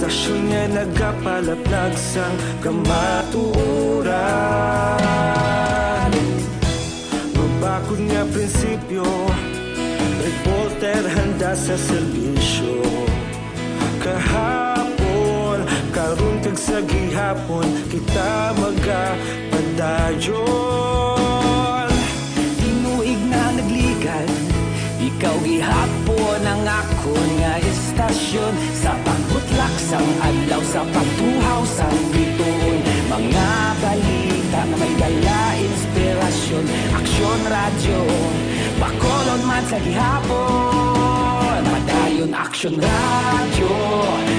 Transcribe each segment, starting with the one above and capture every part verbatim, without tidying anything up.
Aksyon nga nagapalaplag sang kamatuoran. Mabakod nga prinsipyo, reporter handa sa serbisyo. Kahapon, karon kag sa gihapon, kita magapadayon. Tinuig na nagligad, ikaw gihapon ang akon nga istasyon. Sa pagbutlak sang adlaw, sa pagtuhaw sang bituon, mga balita nga may dala inspirasyon. Aksyon Radyo, Bacolod man sa gihapon. Padayon Aksyon Radyo,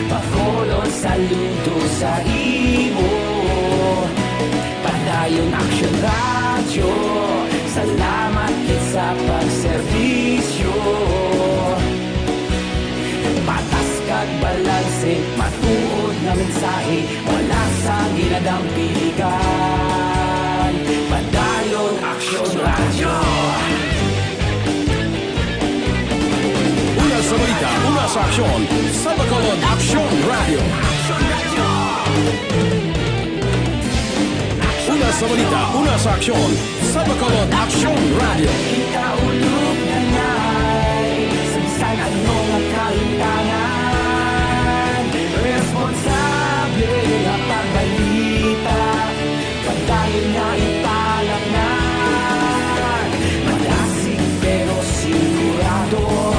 Bacolod, saludo sa imo. Padayon Aksyon Radyo, salamat gid sa pagserbisyo. Patas kag balanse, matuod nga mensahe, wala sang ginadampiligan. Padayon Aksyon Radyo. Una sa balita, una sa aksyon, sa Bacolod Aksyon Radyo. Una sa balita, una sa aksyon, sa Bacolod Aksyon Radyo. Ikaulo na ngay, sa bisan ano nga kalimtangan, responsable nga pagbalita, padayon nga ipalapngan. Malasig pero sigurado,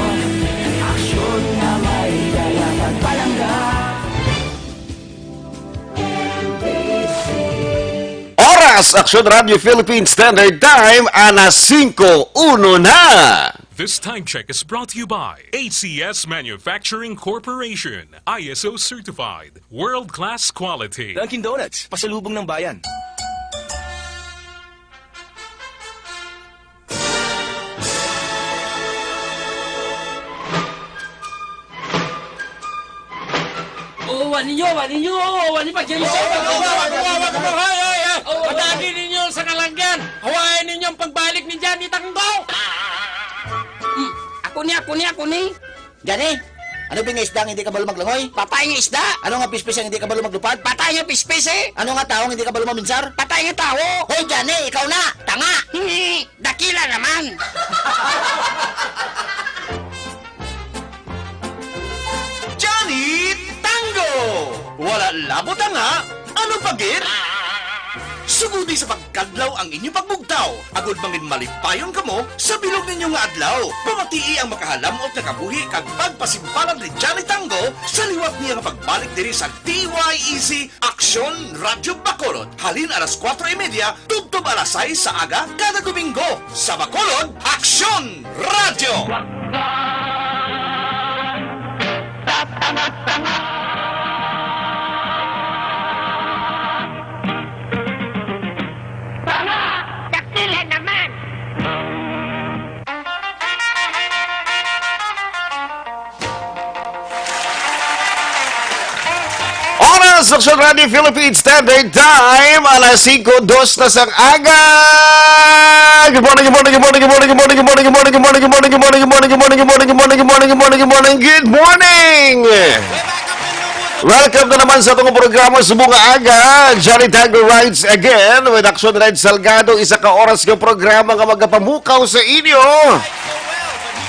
aksyon nga may dala kag palangga. Oras, Aksyon Radyo Philippine Standard Time, alas singko uno na. This time check is brought to you by A C S Manufacturing Corporation, I S O certified, world-class quality. Dunkin' Donuts, pasalubong ng bayan. Oh, wa ninyo, wa ninyo, wa ninyo pag-, wa, wa, wa, wa, wa, wa, wa, hoy, hoy, hoy. Oh, wa. Patagi ninyo sa kalanggan. Hawain ninyo ang pagbalik ni Johnny Tanggo. Hmm, ako ni, ako ni, ako ni. Johnny, ano ba nga isda nga hindi kabalo maglangoy? Patay nga isda. Ano nga pispis ang hindi kabalo maglupad? Patay nga pispis, eh. Ano nga tawo nga hindi kabalo maminsar? Patay nga tawo. Hoy, Johnny, ikaw na. Tanga. Dakila naman. Johnny Tango! Wala labot ang ha? Ano pa gid? Sugodi sa pagkadlaw ang inyo pagbugtaw, agod mangin malipayon kamo sa bilog ninyo nga adlaw. Pamatii ang makahalamot nga kabuhi kag pagpasimpalag ni Johnny Tango sa liwat niya nga pagbalik diri sa D Y E C Aksyon Radyo Bacolod, halin alas kuwatro y media tubtob alas sais sa aga kada Domingo. Sa Bacolod, Aksyon Radyo! Dakila naman! Oras, Aksyon Radio Philippines Standard Time, alas singko dos na sang aga. Good morning, good morning, good morning, good morning, good morning, good morning, good morning, good morning, good morning, good morning, good morning, good morning, good morning, good morning, good morning, good morning, good morning. Welcome na naman sa atong programa subong nga aga. Johnny Tango rides again with Aksyon Red Salgado. Isa ka oras nga programa nga magapamukaw sa inyo.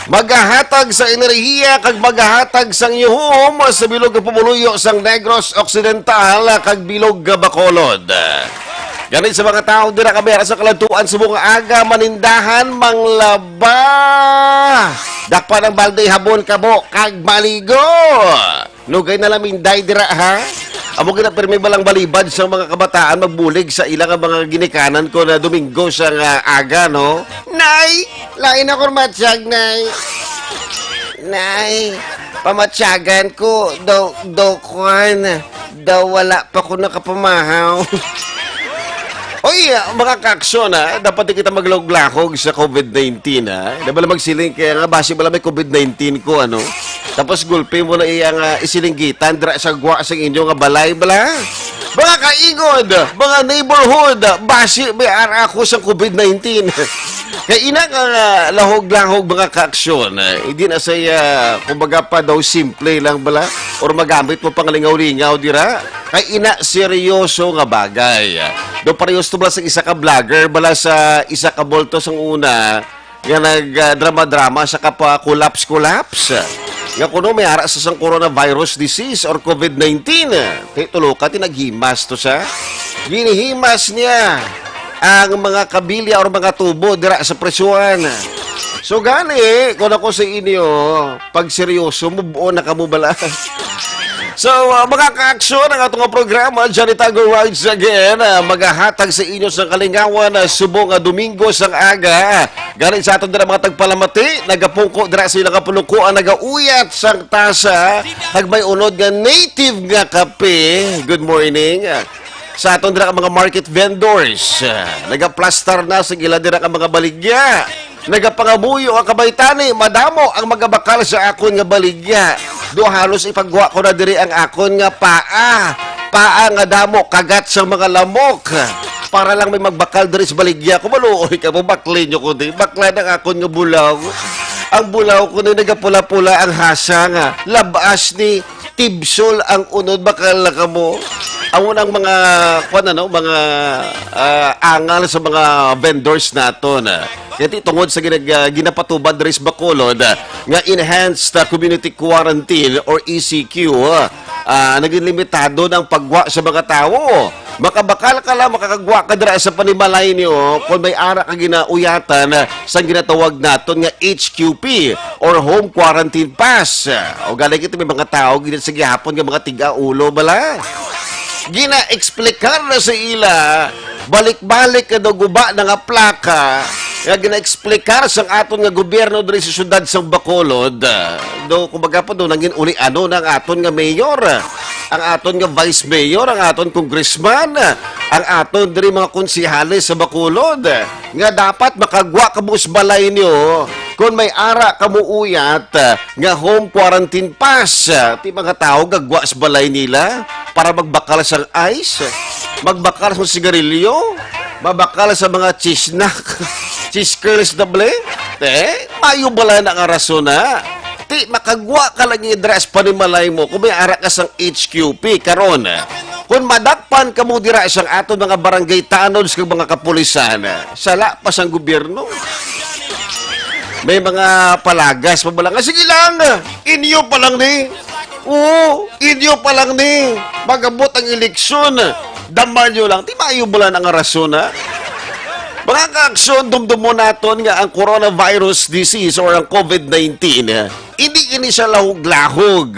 Magahatag sa enerhiya kag magahatag sang yuhom sa bilog nga pumuluyo sang Negros Occidental kag bilog nga Bacolod. Gani sa mga tawo dira kami ara sa Kalantuan subong nga aga, manindahan, manglaba. Dakpan ang balde, habon, kabo, kag maligo. Nugay na lang minday dira, ha? Amo gina pirmi balang balibad sa mga kabataan magbulig sa ila nga mga ginikanan ko na Domingo sa nga aga, no? Nay, lain ako matyag, Nay. Nay, pamatyagan ko, do, do, kwan, daw wala pa ko nakapamahaw. Oy, ah, mga kaaksyon, ah, dapat di kita maglaog-lahog sa covid nineteen, ah. Di ba lang magsiling kaya nga, basi bala may covid nineteen ko, ano? Tapos gulpi mo na iya nga isilinggitan dira sa gwa sa inyo nga balay, bala? Mga kaingod, mga neighborhood, basi may ara ako sa covid nineteen. Kay ina nga lahog-lahog, mga kaaksyon, eh, hindi na siya, kumbaga pa daw, simple lang bala or magamit mo pang lingaw-lingaw dira. Kay ina seryoso nga bagay. Do pareho to bala sa isa ka vlogger bala sa isa ka multo sang una nga nag, ah, drama-drama sa kapa-collapse-collapse. Nga kuno may ara sa sang coronavirus disease or COVID nineteen. Kay tulo ka, tinaghimas to siya. Ginihimas niya ang mga kabilya or mga tubo dira sa presyuhan. So gani, kung ako sa inyo, pag seryoso, move on na kamo bala. So, uh, mga kaaksyon, ang atong programa, Johnny Tago Rides Again, uh, magahatag sa inyo sa kalingawan na subong nga Domingo sang aga. Gani sa aton dira mga tagpalamati, nagapungko dira sa ilang kapulukuan, nagauyat sang tasa, kag may unod nga native nga kape. Good morning. Sa aton dira ka mga market vendors, ah, nagaplastar na sa ila dira ka mga baligya. Nagapangamuyo ang kabaytani, madamo ang magabakal sa akon nga baligya. Do halos ipagwa ko na diri ang akon nga paa. Paa nga damo, kagat sa mga lamok. Para lang may magbakal diri sa baligya ko. Maluoy ka mo, bakli nyo ko di. Bakla ang akon nga bulaw. Ang bulaw ko ni nagapula-pula ang hasa nga. Labas ni tibsol ang unod, bakal na kamo. Amo nang mga, kwan, ano, mga, ah, angal sa mga vendors naton, ah. Kaya ti-, tungod sa ginag-, ah, ginapatubad diri sa Bacolod, ah, nga enhanced, ah, community quarantine or E C Q, ah, ah, naging limitado ng pagwa sa mga tawo. Makabakal ka lang, makakagwa ka dira sa panimalay niyo kung may ara ka ginauyatan, ah, sa ginatawag naton nga H Q P or home quarantine pass. O gani kita may mga tawo gid sa gihapon nga mga tiga-ulo bala. Gina-explicar na sa ila, balik-balik ka daw guba na nga plaka, nga gina-explicar sang aton nga gobyerno diri sa siyudad sang Bacolod. Do, kumbaga po, do, nangin uli ano na ang aton nga mayor, ang aton nga vice mayor, ang aton congressman, ang aton diri mga konsehales sa Bacolod, nga dapat makagwa kamo sa balay niyo kon may ara kamo uyat, ah, nga home quarantine pass. Ah, ti mga tawo gagwa sa balay nila para magbakal sang ice, magbakal sa sigarilyo, mabakal sa mga cheese snack, cheese curls, doble. Eh, mayo bala na nga rason na. Ti makagwa ka lang yung dress panimalay mo kung may ara ka sang H Q P karon. Kung madakpan ka mo dira sang aton mga barangay tanods kag mga kapulisan, sala pa sang gobyerno. May mga palagas pa bala nga, "Sige lang, inyo pa lang ni. Oo, inyo pa lang ni. Magabot ang eleksyon. Daman nyo lang." Ti mayo bala na nga rason, ha? Mga kaaksyon, dumdumon naton nga ang coronavirus disease or ang COVID nineteen, hindi ini siya lahog-lahog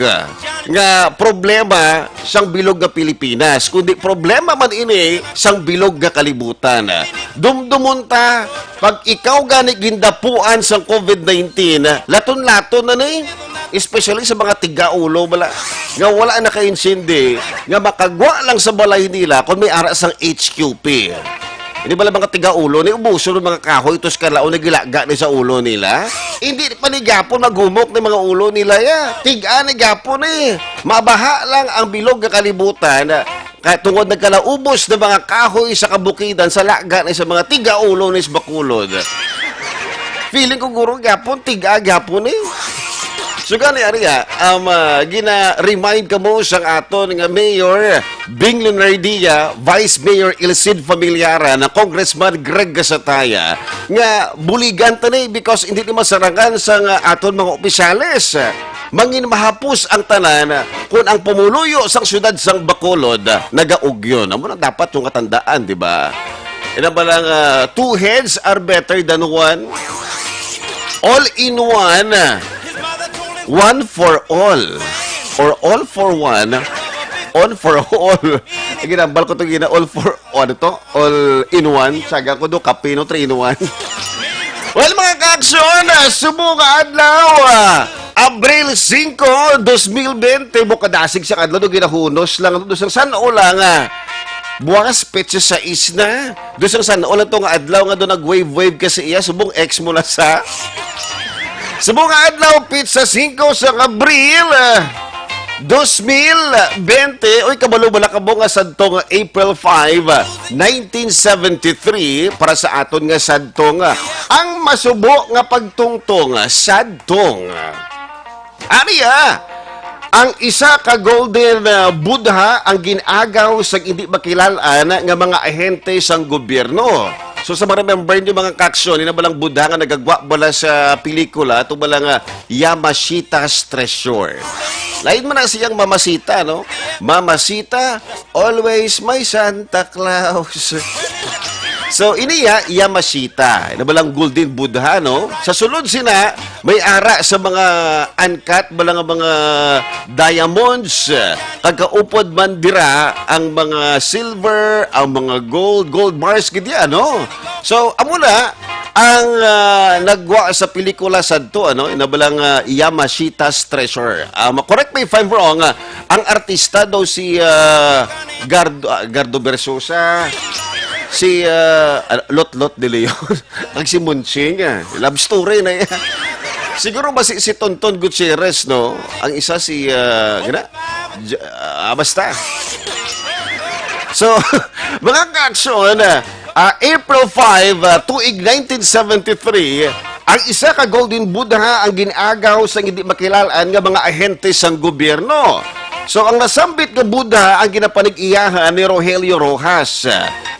nga problema sang bilog nga Pilipinas, kundi problema man ini sang bilog nga kalibutan. Dumdumon ta, pag ikaw gani gindapuan sang COVID nineteen, laton-laton na ni, especially sa mga tiga-ulo bala, nga wala nakaintindi, nga makagwa lang sa balay nila kung may ara sang H Q P. Ini bala mga tiga-ulo ni, ubuson ang mga kahoy, tos kalaon na gilaga ni sa ulo nila. Hindi pa ni gyapon maghumok ni mga ulo nila ya. Tiga ni gyapon ni. Mabaha lang ang bilog nga kalibutan. Kaya tungod nagkalaubos na mga kahoy sa kabukidan, sa laga ni sa mga tiga-ulo ni sa Bacolod. Feeling ko guro gyapon, tiga gyapon eh. So gani, ari, ah, um, ah, gina-remind kamo sang aton nga mayor, Bing Leonardia, Vice Mayor Ilcid Familiaran, na Congressman Greg Gasataya, nga buligan ta ni because hindi ni masarangan sang aton mga opisyales. Mangin mahapos ang tanan kun ang pumuluyo sang siyudad sang Bacolod nagaugyon. Amo na dapat yung katandaan, di ba? Ina ba lang, ah, two heads are better than one? All in one. One for all. Or all for one. On for all. Ginambal ko to gina all for, o ano to? All in one. Saga ko do, kape, no? Three in one. Well, mga kaaksyon, ah, subong nga adlaw, ah, Abril singko, dos mil bente, bukadasig sa adlaw, do ginahunos lang, do sang san-o lang, ah, buwas, petsa sais na, do sang san-o lang to nga adlaw nga do nag-wave-wave ka sa iya, subong ex mo na sa. Subong nga adlaw, petsa singko sa Abril, ah, Dos mil bente, uy, kabalo bala kamo nga sadto nga April five, nineteen seventy-three, para sa aton nga sadto nga ang masubo nga pagtungtong, sadtong. Ari, ah, ang isa ka golden, ah, Buddha ang gin-agaw sa hindi makilalan nga mga ahente sang gobyerno. So, sa ma-remember nyo, mga kaaksyon, ina balang Buddha nga nagagwa bala sa pelikula, ito bala nga Yamashita's Treasure. Lain man na siyang Mamacita, no? Mamacita, always may Santa Claus. So, ini ya, Yamashita. Ina balang Golden Buddha, no? Sa sulod sina, may ara sa mga uncut, bala nga mga diamonds. Kag kaupod man dira ang mga silver, ang mga gold, gold bars gid ya, no? So, amo na ang, ah, nagwa sa pelikula sadto, ano, ina balang, ah, Yamashita's Treasure. Ah, ma-correct me if I'm wrong, ah, ang artista daw si, ah, Gardo, ah, Gardo Versosa, si, ah, ah, Lotlot de Leon, kag si Munching, ah. Love story na yan. Siguro ba si, si Tonton Gutierrez, no? Ang isa si, ah, gina? J-, ah, basta. So, mga kaaksyon, ah, April five, ah, tuig nineteen seventy-three, ang isa ka Golden Buddha ang gin-agaw sa hindi makilalan nga mga ahente sang gobyerno. So, ang nasambit nga Buddha ang ginapanig-iyahan ni Rogelio Rojas.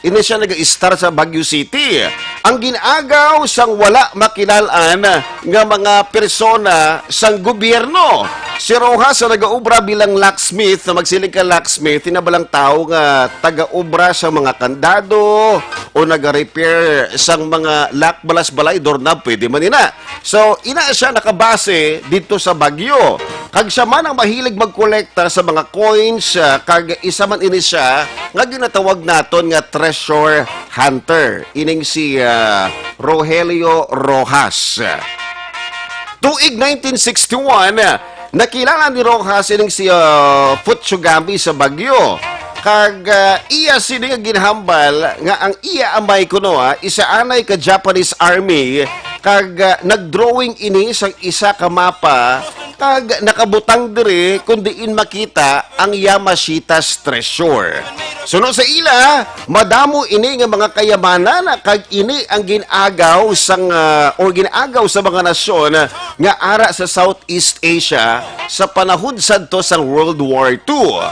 Ini siya nag-istar sa Baguio City. Ang gin-agaw sang wala makilalan nga mga persona sang gobyerno. Si Rojas nga nagaobra bilang locksmith, na magsiling ka locksmith, ina balang tawo nga taga-obra sa mga kandado o naga-repair sang mga lock bala sa balay, doorknob, pwede man ina. So, ina siya nakabase dito sa Baguio. Kag siya man ang mahilig magkolekta sa mga coins, ah, kag isa man ini siya nga ginatawag naton nga treasure hunter. Ining si, ah, Rogelio Rojas. Tuig nineteen sixty-one, nakilala ni Rojas ining si, ah, Futsugami sa Baguio. Kag, ah, iya sini nga ginhambal nga ang iya amay kuno, ah, isa anay ka Japanese army, kag, ah, nag-drawing ini sang isa ka mapa, kag nakabutang diri kung diin makita ang Yamashita's Treasure. Suno sa ila, madamo ini nga mga kayamanan, kag ini ang gin-agaw sang, ah, or gin-agaw sa mga nasyon nga ara sa Southeast Asia sa panahon sadto sang World War Two.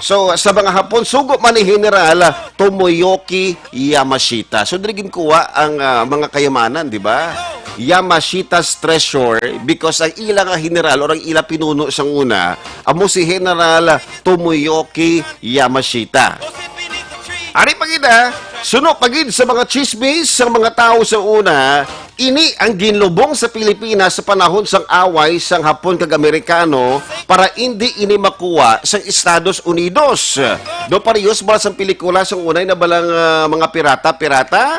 So, sa mga Hapon, sugo man ni General Tomoyoki Yamashita. So, diri ginkuha ang, ah, mga kayamanan, di ba? Yamashita's Treasure, because ang ila nga general or ang ila pinuno sang una, amo si General Tomoyoki Yamashita. Ari pa gid, ah, suno pa gid sa mga chismis sang mga tawo sa una, ini ang ginlubong sa Pilipinas sa panahon sang away sang Hapon kag Amerikano para indi ini makuha sang Estados Unidos. Do parehas bala sang pelikula sang unay na balang, ah, mga pirata, pirata?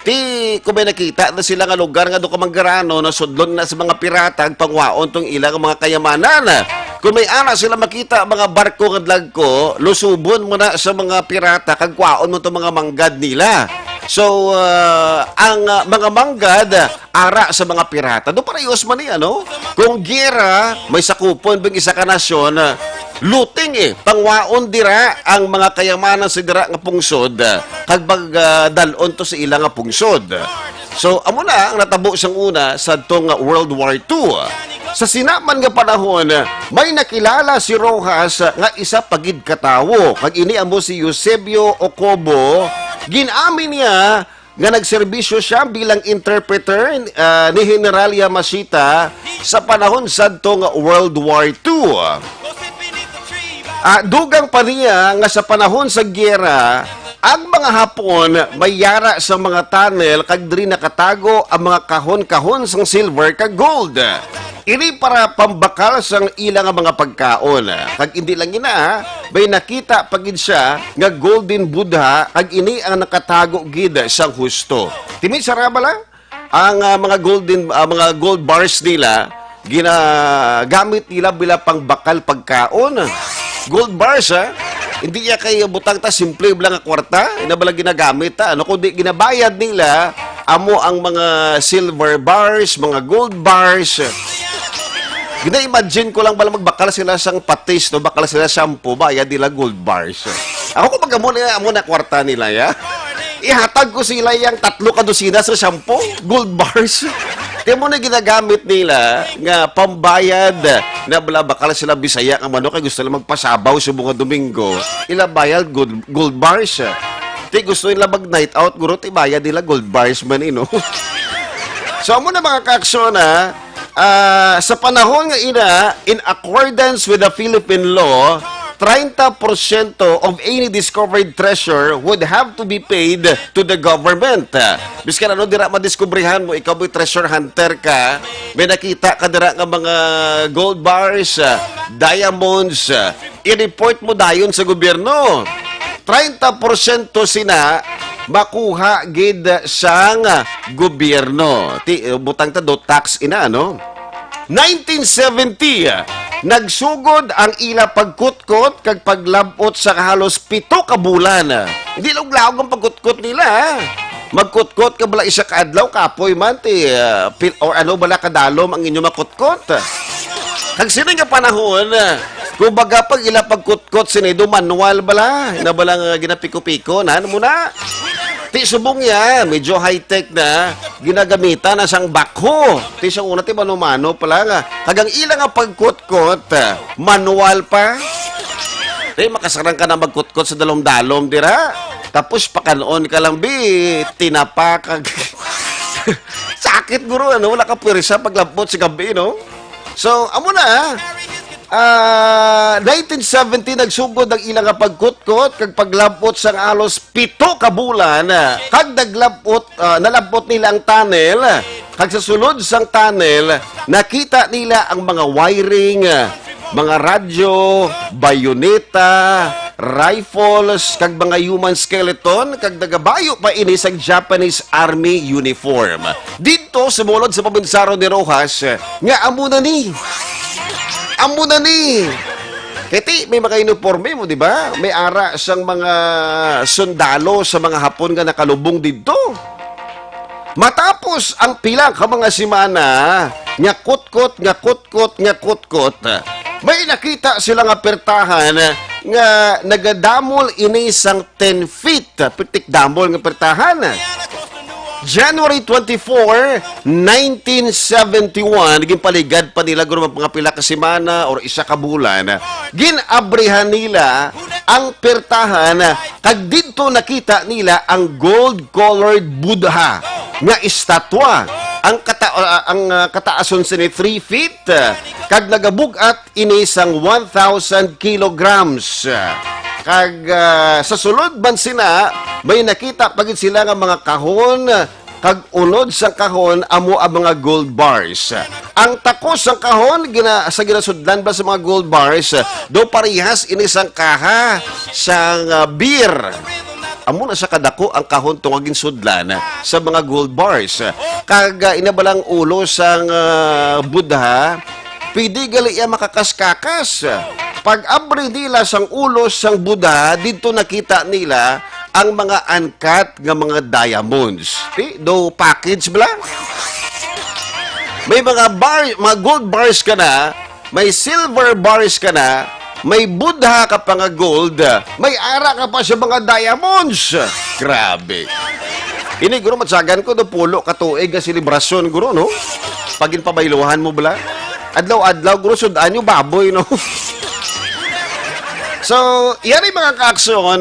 Ti, kung may nakita na sila nga lugar nga do ka manggarano, nasudlon na sa mga pirata, ag pangwaon tong ilang mga kayamanan. Kung may ana sila makita, mga barko nga dlagko, lusubon mo na sa mga pirata, kag kwaon mo tong mga manggad nila. So, ah, ang, ah, mga manggad, ara sa mga pirata. Do parehas man ni, ano? Kung giyera, may sakupon bang isa ka nasyon, ah, looting, eh. Pangwaon dira ang mga kayamanan sa dira nga pungsod, ah, kag pag, ah, dal-on to sa ila nga pungsod. So, amo na ang natabo sang una sadto nga World War Two. Sa sinaman nga panahon, may nakilala si Rojas nga isa pa gid ka tawo, kag ini amo si Eusebio Okobo. Gin-amin niya nga nagserbisyo siya bilang interpreter, ah, ni General Yamashita sa panahon sadto nga World War Two. Ah, dugang pa niya nga sa panahon sa giyera, ang mga Hapon may yara sa mga tunnel kag diri nakatago ang mga kahon-kahon sang silver kag gold. Ini para pambakal sang ila nga mga pagkaon. Kag indi lang ina, may nakita pa gid siya nga Golden Buddha, kag ini ang nakatago gid sang husto. Timi sara bala? Ang, ah, mga golden, ah, mga gold bars nila, ginagamit nila bilang pangbakal pagkaon. Gold bars, ha? Hindi ya kay butang ta simple lang nga kwarta, ina bala ginagamit ta, ano, kundi ginabayad nila amo ang mga silver bars, mga gold bars. Gina-imagine ko lang bala magbakal sila sang patis, no? Bakal sila shampoo, bayad nila gold bars. Ako ko pag amo na, amo na kwarta nila, ya. Ihatag ko sila yang tatlo ka dosina sa shampoo, gold bars. Kaya mo na ginagamit nila nga pambayad na bala bakal sila Bisaya nga manok kay gusto nila magpasabaw sa mga Domingo. Ila bayad gold, gold bars. Ti gusto nila mag night out, guro, ti bayad nila gold bars man, eh, no? So, amo na, mga kaaksyon, ha? Ah, sa panahon nga ina, in accordance with the Philippine law, treinta porsyento of any discovered treasure would have to be paid to the government. Biskan ano dira madiskubrihan mo, ikaw mo'y treasure hunter ka, may nakita ka dira nga mga gold bars, ah, diamonds, ah, i-report mo dayon sa gobyerno. Treinta porsyento sina makuha gid sang gobyerno. Ti, butang ta do tax ina, no? Nineteen seventy, nagsugod ang ila pagkutkot kag paglab-ot sa halos pito ka bulan. Hindi laog-laog ang pagkutkot nila, ha? Magkutkot ka bala isa ka adlaw, kapoy man, ti, ah, pil-, or ano bala kadalom ang inyo makutkot? Kag sini nga panahon, kumbaga, pag ila pagkutkot sini, do manual bala, na bala nga ginapiko-piko, na, ano mo na? Ti subong ya, medyo high-tech na, ginagamitan na sang backhoe. Ti sa una, ti mano-mano pa lang, ah. Kag ang ila nga pagkutkot, ah, manual pa. Ti, makasarang ka na magkutkot sa dalom-dalom, dira. Tapos, pakanon ka lang, bi, tinapa kag sakit, guro, ano? Wala ka pwersa paglabot sa gabi, no? So, amo na, ah. Ah, nineteen seventy, nagsugod ang ila nga pagkutkot kag paglabot sang halos pito ka bulan, ah, kag naglabot, ah, nalabot nila ang tunnel, kag sa sulod sang tunnel, nakita nila ang mga wiring, ah, mga radyo, bayoneta, rifles, kag mga human skeleton, kag nagabayo pa ini sang Japanese Army uniform. Didto, sumulod sa paminsaro ni Roxas, nga amo na ni. Amo na ni. Kay ti, may mga uniforme mo, di ba? May ara sang mga sundalo sa mga Hapon nga nakalubong didto. Matapos ang pila ka mga semana, nga kutkot, nga kutkot, nga kutkot, may nakita sila nga pertahan nga nagadamol ini sang ten feet. Pitik damol nga pertahan. January twenty-four, nineteen seventy-one, ginpaligad pa nila guro mga pila ka semana or isa ka bulan. Ginabrihan nila ang pertahan, kag didto nakita nila ang gold-colored Buddha nga estatwa. Ang kata-, ah, ang, ah, kataason sini three feet, ah, kag nagabug-at ini sang one thousand kilograms. Kag, ah, sa sulod man sina, may nakita pa gid sila nga mga kahon kag unod sang kahon amo ang mga gold bars. Ang takos sang kahon gina-, sa ginasudlan ba sa mga gold bars, do parehas ini sang kaha sang, ah, beer. Amo na sa kadako ang kahon tungod ginsudlan sa mga gold bars. Kag, ah, ina ba lang ulo sang, ah, Buddha, pwede gali iya makakas-kakas. Pag-abri nila sang ulo sang Buddha, didto nakita nila ang mga uncut nga mga diamonds. Eh, do package bala? May mga bar, mga gold bars ka na, may silver bars ka na, may Buddha ka pa nga gold, may ara ka pa sa mga diamonds. Grabe. Ini, guro, matsagan ko do pulo ka tuig nga selebrasyon, guro, no? Pag ginpabayluhan mo bala. Adlaw-adlaw, guro, sud-an nyo baboy, no? So, yari, mga kaaksyon,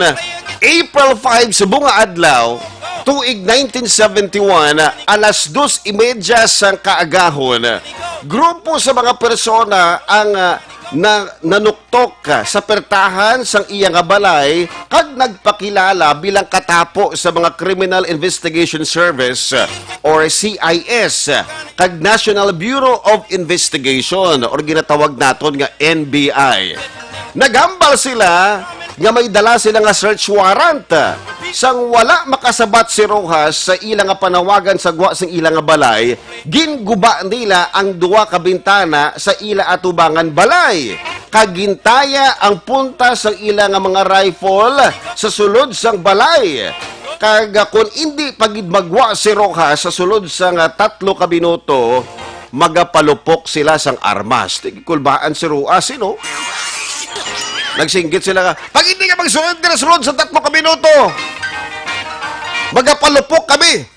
April five, subong nga adlaw, tuig nineteen seventy-one, alas dos y media sang kaagahon, grupo sa mga persona ang, ah, na, nanuktok, ah, sa pertahan sang iya nga balay kag nagpakilala bilang katapo sa mga Criminal Investigation Service, ah, or C I S, ah, kag National Bureau of Investigation, or ginatawag naton nga N B I. Naghambal sila nga may dala sila nga search warrant. Sang wala makasabat si Roxas sa ila nga panawagan sa gwa sang ila nga balay, ginguba nila ang duha ka bintana sa ila atubangan balay, kag gintaya ang punta sa ila nga mga rifle sa sulod sang balay. Kag, ah, kon indi pa gid magwa si Roxas sa sulod sang, ah, tatlo ka minuto, magapalupok sila sang armas. Di kulbaan si Roxas, no? Nagsinggit sila nga, "Pag hindi ka magsunod, dira sulod sa tatlo ka minuto, magapalupok kami."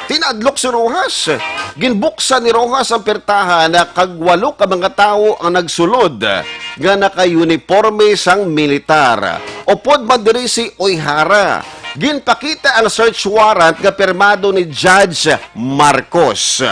Tinadlok si Roxas. Ginbuksan ni Roxas ang pertahan, kag walo ka mga tawo ang nagsulod nga naka-uniporme sang militar. Upod man diri si Uehara. Ginpakita ang search warrant nga pirmado ni Judge Marcos.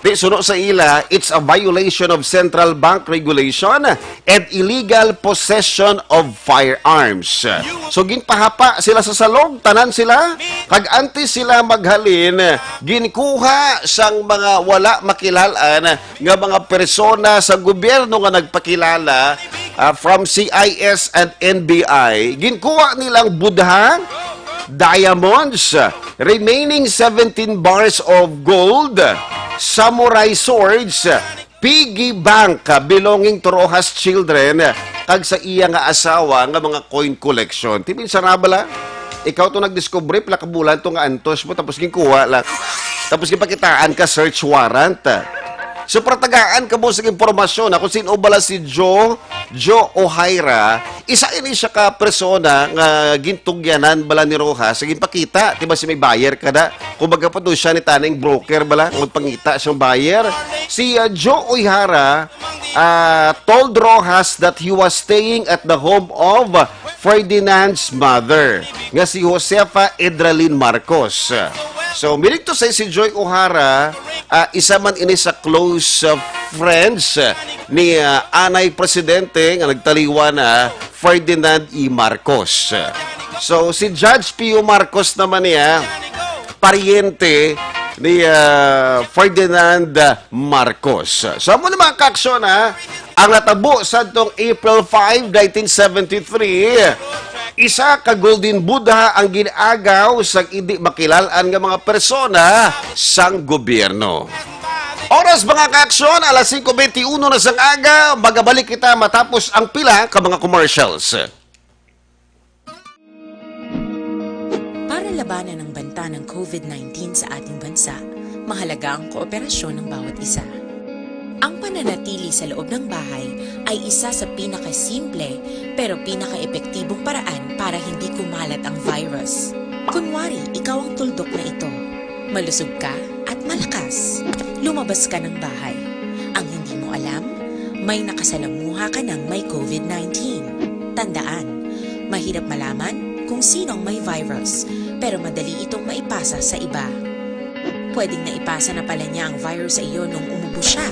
Di, suno sa ila, it's a violation of Central Bank Regulation and illegal possession of firearms. So, ginpahapa sila sa salog, tanan sila. Kag antes sila maghalin, ginkuha sang mga wala makilalan nga mga persona sa gobyerno nga nagpakilala, ah, from C I S and N B I. Ginkuha nilang budha, diamonds, remaining seventeen bars of gold, samurai swords, piggy bank, ah, belonging to Roxas children, ah, kag sa iya nga asawa nga mga coin collection. Timin sa bala? Ikaw to nagdiskubre, pila ka bulan to nga antos mo, tapos ginkuha lang. Tapos gipakitaan ka search warrant. So, para tagaan ka mo sa impormasyon, ah, kung sino bala si Joe, Joe Ohaira, isa ini siya ka persona nga gintugyanan bala ni Roxas, sa ginpakita, di ba, si may buyer ka na? Kumbaga pa doon siya ni tanang broker bala, magpangita siyang buyer. Si, ah, Joe Ohaira, ah, told Roxas that he was staying at the home of Ferdinand's mother, nga si Josefa Edralyn Marcos. So, meaning to say, si Joy Ohaira, ah, isa man ini sa close, ah, friends, ah, ni, ah, anay presidente nga nagtaliwan na Ferdinand E. Marcos. So, si Judge Pio Marcos naman niya, paryente ni, ah, Ferdinand Marcos. So, amo na, mga kaaksyon, ha, ang natabo sadtong April five, nineteen seventy-three, isa ka Golden Buddha ang gin-agaw sang indi makilalan nga mga persona sang gobyerno. Oras, mga kaaksyon, alas singko beintiuno na sang aga. Magabalik kita matapos ang pila ka mga commercials. Para labanan ang banta ng COVID nineteen sa ating bansa, mahalaga ang kooperasyon ng bawat isa. Ang pananatili sa loob ng bahay ay isa sa pinakasimple pero pinakaepektibong paraan para hindi kumalat ang virus. Kunwari, ikaw ang tuldok na ito. Malusog ka at malakas. Lumabas ka ng bahay. Ang hindi mo alam, may nakasalamuha ka ng may COVID nineteen. Tandaan, mahirap malaman kung sino ang may virus, pero madali itong maipasa sa iba. Pwedeng naipasa na pala niya ang virus sa iyo nung umubo siya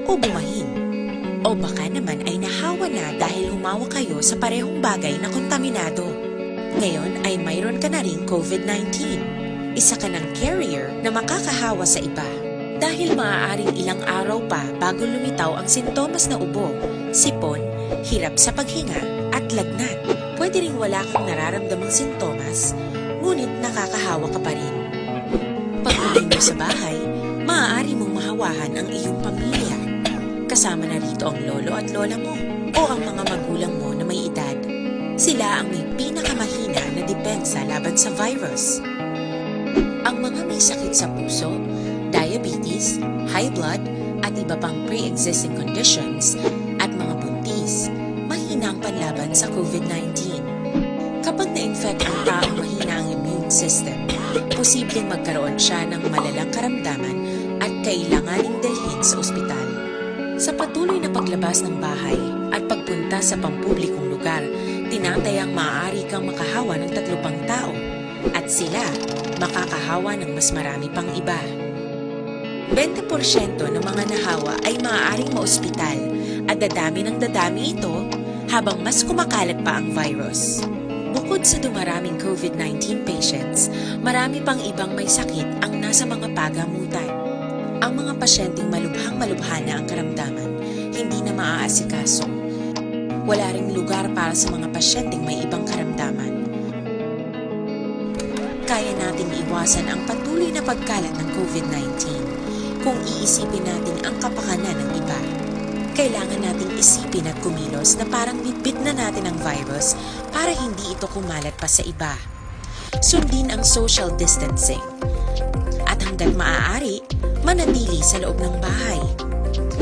o bumahin. O baka naman ay nahawa na dahil humawak kayo sa parehong bagay na kontaminado. Ngayon ay mayroon ka na ring COVID nineteen. Isa ka ng carrier na makakahawa sa iba. Dahil maaaring ilang araw pa bago lumitaw ang sintomas na ubo, sipon, hirap sa paghinga, at lagnat. Pwede ring wala kang nararamdamang sintomas, ngunit nakakahawa ka pa rin. Pag-uwi mo sa bahay, maaari mong mahawahan ang iyong pamilya. Kasama na rito ang lolo at lola mo o ang mga magulang mo na may edad. Sila ang may pinakamahina na depensa laban sa virus. Ang mga may sakit sa puso, diabetes, high blood, at iba pang pre-existing conditions, at mga buntis, mahina ang panlaban sa COVID nineteen. Kapag na-infect ang taong mahina ang immune system, posibleng magkaroon siya ng malalang karamdaman at kailanganing dalhin sa ospital. Sa patuloy na paglabas ng bahay at pagpunta sa pampublikong lugar, tinatayang maaari kang makahawa ng tatlo pang tao at sila makakahawa ng mas marami pang iba. Bente porsyento ng mga nahawa ay maaaring maospital at dadami ng dadami ito habang mas kumakalat pa ang virus. Bukod sa dumaraming COVID nineteen patients, marami pang ibang may sakit ang nasa mga pagamutan. Ang mga pasyenteng malubhang-malubha na ang karamdaman, hindi na maaasikaso. Wala ring lugar para sa mga pasyenteng may ibang karamdaman. Kaya nating iwasan ang patuloy na pagkalat ng COVID nineteen kung iisipin natin ang kapakanan ng iba. Kailangan nating isipin at kumilos na parang bitbit na natin ang virus para hindi ito kumalat pa sa iba. Sundin ang social distancing at Hanggat maaari, manatili sa loob ng bahay.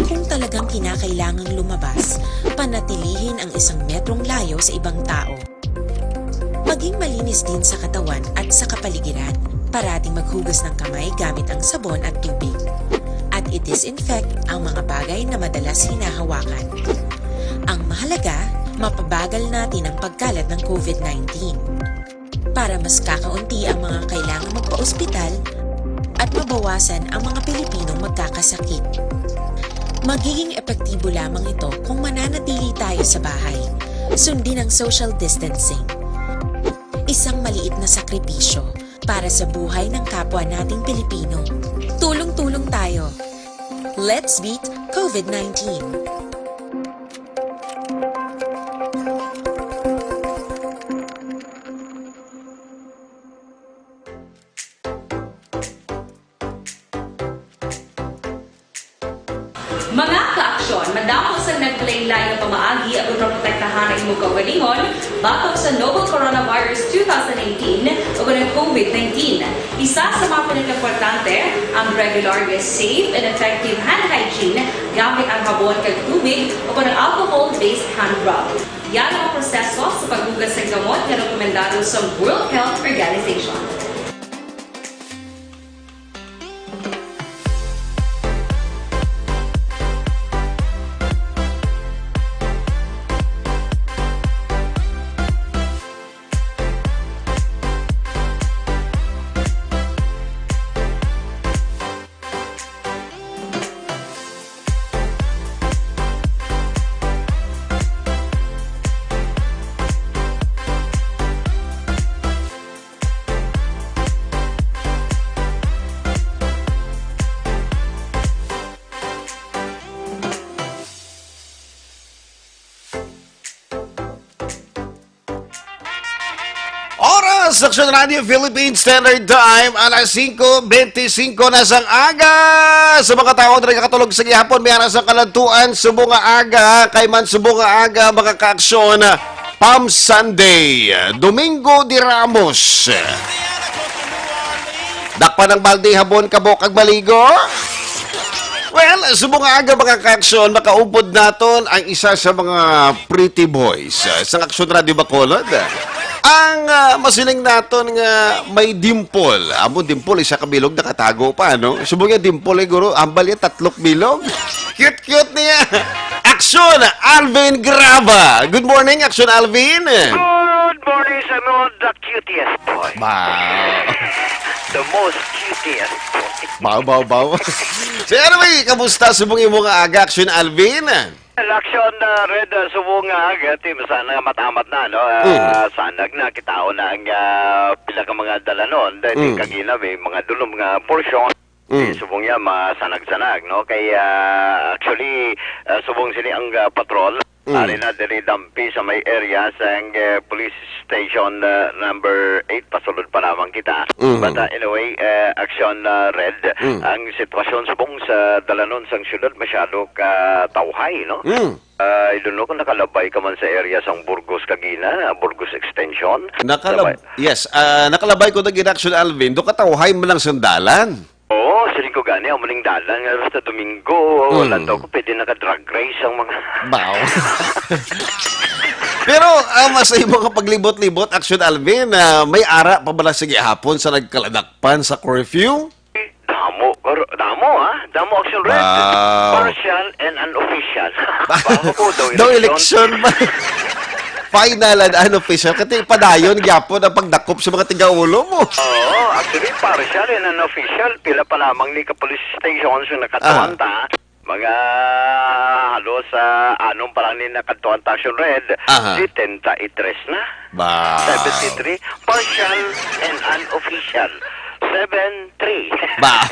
Kung talagang kinakailangang lumabas, panatilihin ang isang metrong layo sa ibang tao. Maging malinis din sa katawan at sa kapaligiran. Parating maghugas ng kamay gamit ang sabon at tubig. At i-disinfect ang mga bagay na madalas hinahawakan. Ang mahalaga, mapabagal natin ang pagkalat ng COVID nineteen. Para mas kakaunti ang mga kailangang magpa-ospital at mabawasan ang mga Pilipinong magkakasakit. Magiging epektibo lamang ito kung mananatili tayo sa bahay. Sundin ang social distancing. Isang maliit na sakripisyo para sa buhay ng kapwa nating Pilipino. Tulong-tulong tayo. Let's beat COVID nineteen. Mga ka-aksyon, madamo sang naglain-lain nga pamaagi agud maprotektahan ang imo kaugalingon batok sa novel coronavirus two thousand eighteen o ang COVID nineteen. Isa sa mga pinakaimportante, ang regular nga safe and effective hand hygiene gamit ang habon kag tubig o ang alcohol-based hand rub. Yan ang proseso sa paghugas sa gamot nga rekomendado sa World Health Organization. Oras, Aksyon Radio Philippines Standard Time, alas singko bente singko na sang aga. Sa mga tawo nga nagakatulog sa gihapon, may ara sa kaladtuan, subong nga aga, kay man subong nga aga, mga kaaksyon, Palm Sunday, Domingo de Ramos. Dakpan ang balde, habon, kabo, kag maligo. Well, subong nga aga, mga kaaksyon, makaupod naton ang isa sa mga pretty boys, ah, sa Aksyon Radio Bacolod. Ang, ah, masiling naton nga may dimple. Amo, dimple, isa ka bilog nakatago pa, no? Subong nga dimple, eh, guro, ambal niya, tatlok bilog. Cute-cute niya. Aksyon, Alvin Graba. Good morning, Aksyon Alvin. Good morning, Samuel, the cutest boy. Wow. The most cutest boy. Baw, baw, baw. So anyway, kamusta subong imo nga aga, Aksyon Alvin? Aksyon, ah, Red, ah, subong nga aga, ti, sana nga matamat na, no? Ah, Mm. Sanag na, kitaon na ang, ah, pila ka mga dalanon. Dahil Mm. kagina, may mga dulom nga porsyon. Mm. Eh, subong niya, masanag-sanag, no? Kay, ah, actually, ah, subong sini ang, ah, patrol. Mm. Ari na diri dampi sa may area sang, eh, police station, ah, number eight, pasulod pa lamang kita. Mm. But, ah, anyway, eh, Aksyon, ah, Red, Mm. ang sitwasyon subong sa dalanon sang syudad masyado ka tawhay, no? Mm. Ah, I don't know kung nakalabay ka man sa area sang Burgos kagina, Burgos Extension. Nakalab-, Sabay. Yes, ah, nakalabay ko na gid, Aksyon Alvin, do katawhay man lang sang dalan. Oo, siling ko gani, amo ning dalan nga sa Domingo, Mm. wala daw ko pwede naka-drag race ang mga Baw. Pero, ah, mas imo nga paglibot-libot, Aksyon Alvin, ah, may ara pa bala sa gihapon sa nagkaladakpan sa curfew? Damo, kar-, damo, ha? Damo, Aksyon Red. Wow. Partial and unofficial. Baka po daw Daw eleksyon. Eleksyon ba? Final and unofficial. Kati padayon gyapon ang pagdakop sa mga tigaulo mo. Oo, actually, partial and unofficial. Pila pa lamang ni ka police stations yung nakatuan Ah. ta. Mga halos, ah, anom pa lang ni nakatuan ta, Aksyon Red. Aha. Setenta y tres na. Ba. Seventy-three. Partial and unofficial. Seven three. Ba.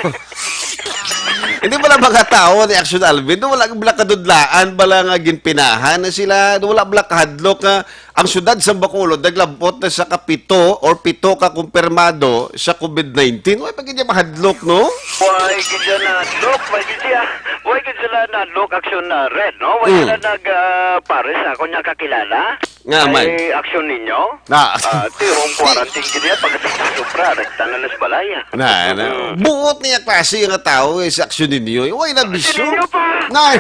Hindi bala mga tao ni Aksyon Alvin, no, wala bala kadudlaan, bala nga ginpinahan na sila, no, wala bala kahadlok nga ang syudad sa Bacolod naglabot na sa kapito or pito ka kumpirmado sa COVID nineteen. Wala pa gid mahadlok, no? Why gid siya nahadlok? Why gid siya? Why gid sila nahadlok, Aksyon, ah, Red, no? Why Mm. sila nag, ah, pares, ako niya kakilala? Nga man. Ay, aksyon ninyo? Na. Ah, ti home quarantine gid niya, pag sobra, rekta na nas balay, ah. Na, na. Mm. Buot niya klase nga tao, eh, sa aksyon ninyo, eh. Why not be Aksyon so? Ninyo pa. Na,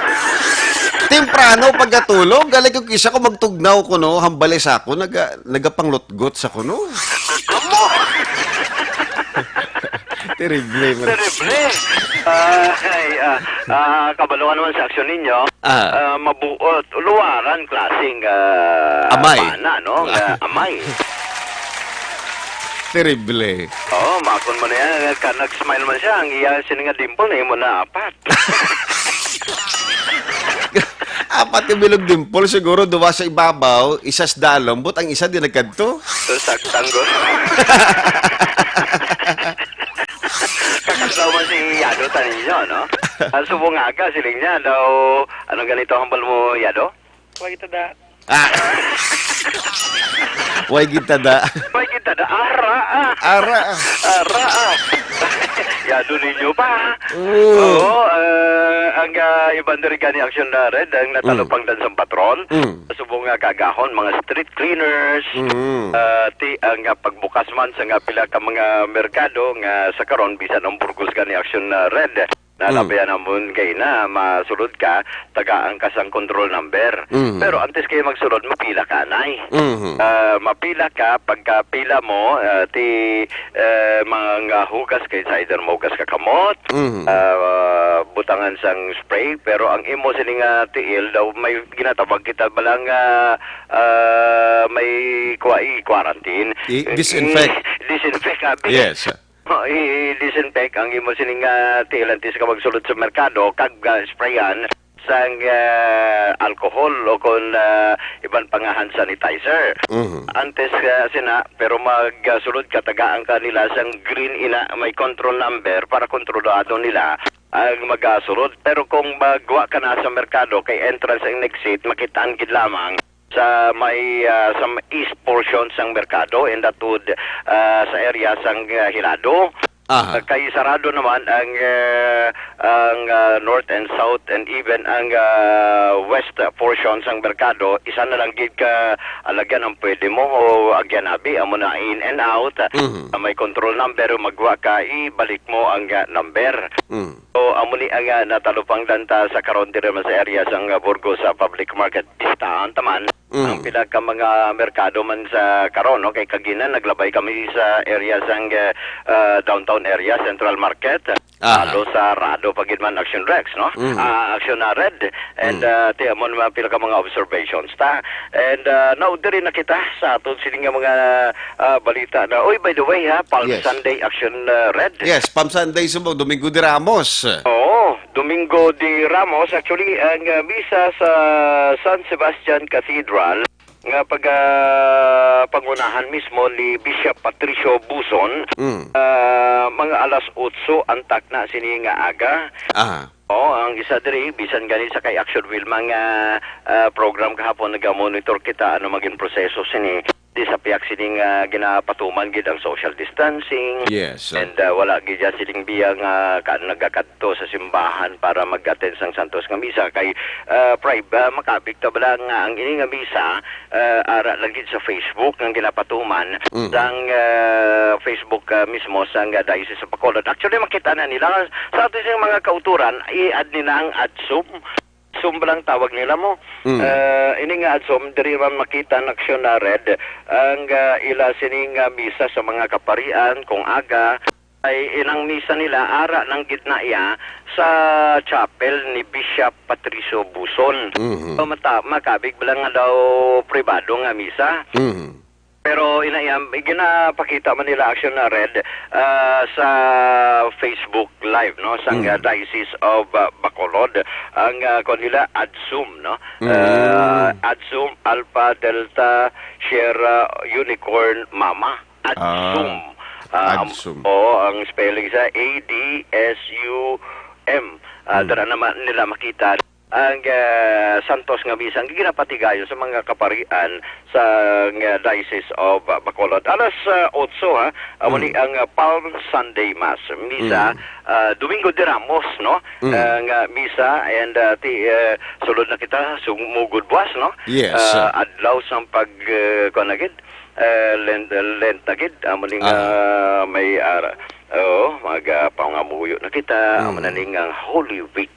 temprano pagkatulog, gali ko kisa ko magtugnaw ko, no, hambali sa ako, naga-, nagapanglutgot sa ko, no? Amo. Terrible, man. Terrible. Ah, ay, ah, ah, kabalo ka naman sa aksyon ninyo. Ah. Ah, mabuot, luwaran klaseng, ah, Amay. Bana, no? Ah. Nga amay. Terrible. Oo, makon mo na yan. Ka nag-smile man siya, ang iya sini nga dimple na imo na apat. Apat ka bilog dimple, siguro duwa sa ibabaw, isa sa dalom, but ang isa di nagkadto. So, saktang go. Kakadlaw man si Yado taninyo, no? Ang subong nga aga, siling niya, daw, ano ganito ang hambal mo, Yado? Wag ito da. Ah. Way kita da. Way kita da. Ara, ah. Ara, ah. Ara, ah. Yado ninyo pa. Oo. Oo, ah, ang, ah, iban diri gani aksyon na red, ang Mm. natalupangdan sang patron. Mm. Subong nga kaagahon, mga street cleaners, Mm. ah, ti-, ang, ah, pagbukas man sa nga pila ka mga merkado nga sa karon bisan ang burgos gani aksyon na red. Mm. Nalabayan namon kay na masulod ka, tagaan ka sang control number. Mm. Pero antes kayo magsulod, mapila ka, anay. Mhm. Ah, mapila ka, pagkapila mo, ah, ti, eh, mga hugas kay sa either mahugas ka kamot, Mhm. ah, butangan sang spray, pero ang imo sini nga tiil daw may ginatawag kita bala nga, ah, may kwa-, i-quarantine. I-, disinfect. I-, disinfect, abi. Yes. Oh, i-, i-disinfect ang imo sining, ah, tiil antes ka magsulod sa merkado kag, ah, sprayan sang, ah, alcohol o kon, ah, iban pa nga hand sanitizer. Mhm. Antes, ah, sina, pero magsulod ka, tagaan ka nila sang green ina, may control number para kontrolado nila ang magasulod. Pero kung magwa ka na sa merkado, kay entrance and exit, makitaan gid lamang sa may, ah, sa east portion sang merkado, and that would, ah, sa area sang, ah, Hilado. Aha. Ah, kay sarado naman ang, ah, ang, ah, north and south and even ang, ah, west portion sang merkado, isa na lang gid ka alagyan ang pwede mo o agyan abi, amo na in and out. Mhm. Ah, may control number, magwa ka, ibalik mo ang, ah, number. Mm. So, amo ni ang, ah, natalupangdan ta sa karon diri man sa area sang, ah, Burgos, sa public market. Bistahan ta man Mm. ang pila ka mga merkado man sa karon, no? Kay kagina naglabay kami sa area sang, ah, ah, downtown area, Central Market. Aha. Lalo sa Rado pa gid man, Action Rex, no? Mm. Ah, Action na Red. And, Mm. ah, ti, amo naman pila ka mga observations ta. And, ah, now, diri na kita sa aton sini nga mga, ah, balita na. Uy, by the way, ha, Palm Yes. Sunday Action, ah, Red. Yes, Palm Sunday subong, Domingo de Ramos. Oo, Domingo de Ramos. Actually, ang, ah, misa sa San Sebastian Cathedral nga pag, ah, pangunahan mismo ni Bishop Patricio Buson, Mm. ah, mga alas otso ang takna sini nga aga. Aha. Oo, ang isa diri, bisan gani sa kay Action Wilma nga, ah, program kahapon, naga-monitor kita ano maging proseso sini. Di sa piyak sini nga ginapatuman gid ang social distancing. Yes, sir. And, ah, wala gid ya sining biya nga ka-, nagakadto sa simbahan para mag-attend sang Santos nga Misa. Kay, ah, pri-, ah, makabig ta bala nga ang ini nga misa, ah, ara lang gid sa Facebook nga ginapatuman Mhm. sang, ah, Facebook, ah, mismo sang, ah, Diocese of Bacolod. Actually, makita na nila sa ato siyang mga kauturan, i-add nila ang ADSUM. ADSUM ba lang tawag nila mo? Mm. Ah, ini nga ADSUM, diri man makita ang aksyon na red, ang, ah, ila sining, ah, misa sa mga kaparian, kung aga, ay inang misa nila, ara nang gitna iya sa chapel ni Bishop Patricio Buson. Mhm. So, mata-, makabig ba lang nga daw pribado nga misa? Mhm. Pero ina iya, ginapakita man nila aksyon na red, ah, sa Facebook Live, no? Sang, Mm. ah, Diocese of, ah, Bacolod. Ang, ah, kuwan nila, ADSUM, no? Mm. Ah, ADSUM, Alpha Delta Sierra Unicorn Mama. ADSUM. Ah, Ah, ADSUM. Oo, ang spelling sa A D S U M. Ah, Mm. dara naman nila makita. ang, ah, santos nga misa ang ginapatigayon sa mga kaparian sa, ah, Diocese of, ah, Bacolod. Alas, ah, otso, ha, amo ni Mm. ang, ah, Palm Sunday Mass, misa, Mm. ah, Domingo de Ramos, no? Mm. Ah, nga misa, and, ah, ti, ah, sulod na kita, sumugod buwas, no? Yes, Ah, sir. adlaw sang pag, ah, kuwan na gid, ah, Lent, Lent na gid, amo ni nga Ah. may ara-, oo, mag, ah, pangamuyo na kita, amo na Mm. ni nga Holy Week.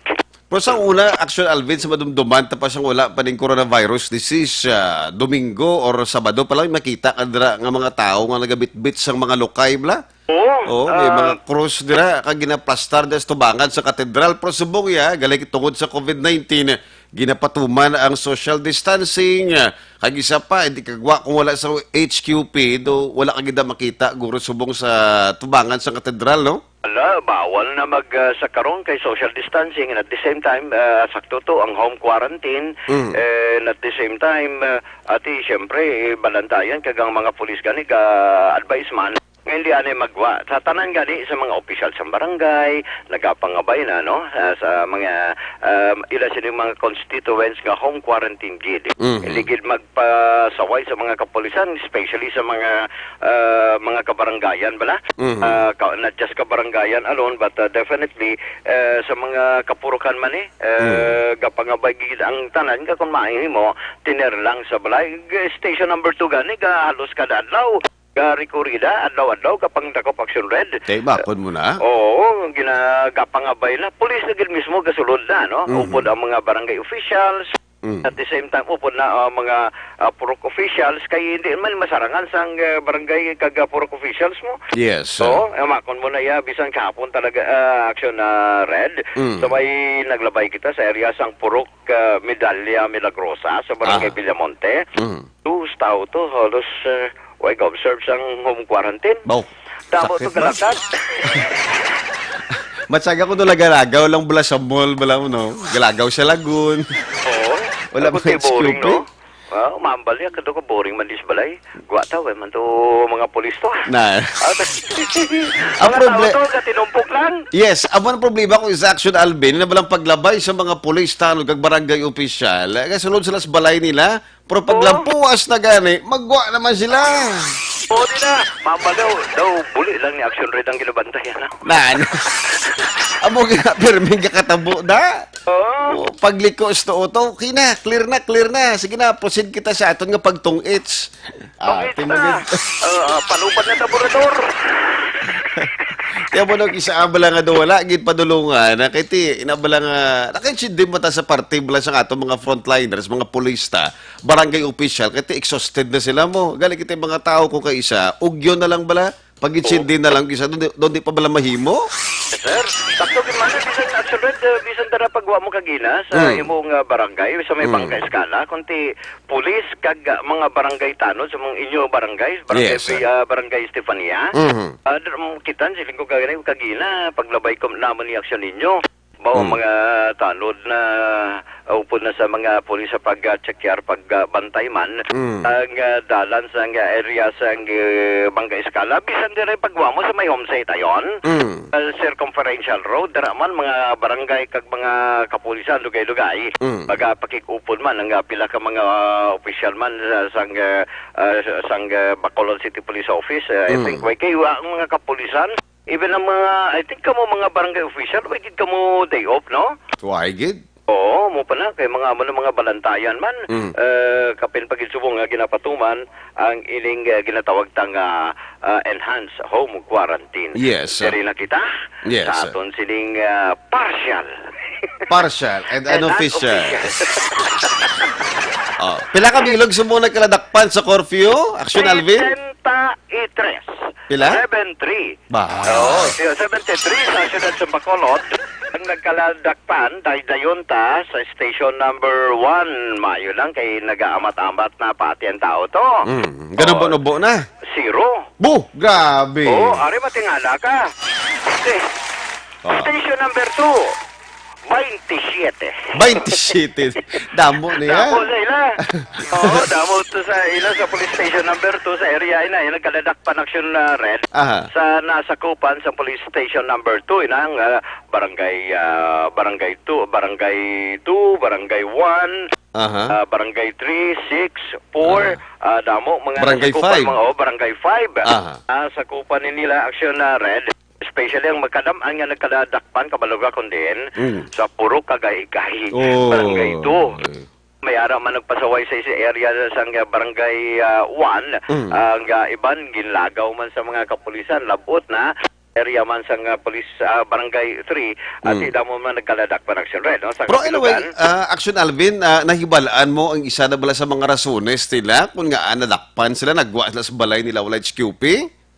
Pero sa una, Action Alvin, sa madumduman, tapos ang wala pa ning coronavirus disease, ah, Domingo or Sabado pa lang, makita ka dira nga mga tawo nga nagabitbit sang mga lukay, bla? Oo, Oo, may ah, mga krus dira, kag ginaplastar dira sa tubangan sa katedral. Pero subong iya, gali tungod sa covid nineteen, ginapatuman ang social distancing. Kag isa pa, hindi kagwa kung wala sa H Q P, do wala ka gid makita, guro, subong sa tubangan sa katedral, no? Ala, bawal na mag, ah, sa karon kay social distancing, and at the same time, ah, sakto to ang home quarantine, Mm. and at the same time, ah, ati, siyempre, eh, balantayan kag ang mga pulis gani ga-advise man nga hindi anay magwa. Sa tanan gani sa mga opisyal sa barangay, nagapangabay na, no? Ah, sa mga, ah, ila sini mga constituents nga home quarantine gid. Mhm. Hindi gid magpasaway sa mga kapulisan, especially sa mga, ah, mga kabarangayan bala. Mhm. Ah, ka-, not just kabarangayan alone, but, ah, definitely, eh, sa mga kapurukan man eh, eh, Mhm. gapangabay gid ang tanan nga kung mahimo, tiner lang sa balay. G-, station number two gani, ga halos kada adlaw, ga rekurida, adlaw-adlaw, kapang dakop Action Red. Kay bakon mo na? Oo, gina-, gapangabay na. Pulis na gid mismo gasulod na, no? Mhm. Upod ang mga barangay officials. Mm. At the same time, upod na, ah, mga, ah, purok officials, kay hindi man masarangan sang, ah, barangay kag, ah, purok officials mo. Yes, sir. Oo, eh, makon mo na iya, bisan kahapon talaga, ah, Action na Red. Mm. Sabay naglabay kita sa area sang purok, ah, Medalla Milagrosa sa barangay Ah. Villamonte. Mm. Dos tao to, halos, ah, way ga-observe sang home quarantine. Baw, Damo sakit to man. Galakad. Matsaga ko to lagalagaw lang bala sa mall, bala, no? Galagaw sa lagun. Oo. Wala Ako mga kay boring, H Q P. No? Ah, umambal niya, kadto ko boring man dis balay. Gwa ta, way man to mga pulis to, ah. Na. Ah, Ang mga tao proble- to, katinumpok lang. Yes, amo ang problema ko sa Action Alvin, na balang paglabay sa mga pulis, tanod kag barangay opisyal. Eh, kasulod sila sa balay nila, pero Oo. paglampuas na gani, magwa naman sila. Oo, di na. Mama daw, daw, buli lang ni Action Red ang ginabantayan, no? Nan. Amo nga, pirming kakatabo na. Oo. Oh, pagliko sa tuo to, okay na, clear na, clear na. Sige na, proceed kita sa aton nga pagtungits. Ah, Tungits timo na. gid. Oo, palupad na taburador. Kaya mo nang isa abala nga do wala, gid padulungan, na kay ti, inabala nga, nakaintindi mo ta sa parte bala sa ato mga frontliners, mga pulis ta, barangay official, kay ti exhausted na sila mo. Gali kita mga tao ko kay isa, ugyon na lang bala, pag-intindi Oo. na lang isa, doon di, doon di pa bala mahimo? Yes, sir. Sakto gid man, bisan Action Red, eh, bisan dara pagwa mo kagina sa Mm. imong, ah, barangay, sa may Mm. Bangka Escala, kung ti pulis kag, ah, mga barangay tanod sa mga inyo barangay, barangay Yes, sir. Pri-, ah, barangay Estefania. Mhm. Ah, dr-, mm, kita, siling ko kagina, kagina, paglabay ko naman ni aksyon ninyo. Bawa Mm. mga tanod na, ah, upod na sa mga pulis sa pag-check yar, pag, ah, bantay man, Mm. ang, ah, dalan sa, ah, area sa, ah, Bangka Escala, bisan diri pagwa mo sa may home site ayon, Mm. ah, circumferential road, dira man mga barangay kag mga kapulisan, lugay-lugay, Mm. magapakig-upod man ang, ah, pila ka mga, ah, opisyal man sa, sa, ah, ah, sa, sa, ah, Bacolod City Police Office, ah, I Mm. think, way kay wa ang mga kapulisan. Even ang mga, I think, kamo mga barangay official, way gid kamo day off, no? Way gid. Oo, mo pa na, kay mga, mga, mga balantayan man, Mm. eh, kapin pa gid subong nga ginapatuman ang ining, eh, ginatawag ta nga, ah, enhanced home quarantine. Yes, sir. Diri na kita Yes, sa sir. aton sining, ah, partial. Partial and And unofficial. unofficial. Oh, pila ka bilog sa mga nagkaladakpan sa curfew? Action, Alvin? Sesenta y tres. Pila? Seven three. Ba? Oo, siya, seventy-three sa siyudad sa Bacolod. Ang nagkaladakpan, daydayon ta sa station number one. Mayo lang kay nagaamat-amat na pati ang tao to. Mm, ganun Oo. ba nubo na? Zero. Bu, grabe. Oo, ari matingala ka. Okay. Oo. Station number two. Baintisiete. Baintisiete. Damo niya. Damo sa ila. Oo, damo to sa ila sa police station number two sa area ina. Yung nagkadadakpan action na red. Aha. Sa nasakupan sa police station number two, ina ang ah, barangay ah, barangay two, barangay two, barangay one, Aha. ah, barangay three, six, four, Aha. ah, damo mga Barangay nasakupan, five. mga oh, barangay five. Aha. Ah, sakupan ni nila action na red. Especially ang magkadam-an nga nagkadadakpan, kabalo ka, kundi Mm. sa puro kagay-gay. Oh. Barangay two. May ara man nagpasaway sa isa area sa nga barangay ah, one, Mm. ang ah, iban ginlagaw man sa mga kapulisan, labot na area man sa nga police ah, barangay three, at Mm. di damo man nagkadadakpan action red, no? Sa Pero anyway, kabilugan, ah, Action Alvin, ah, nahibalaan mo ang isa na bala sa mga rasones nila kung nga ah, nadakpan sila, nagwa sila sa balay nila, wala H Q P?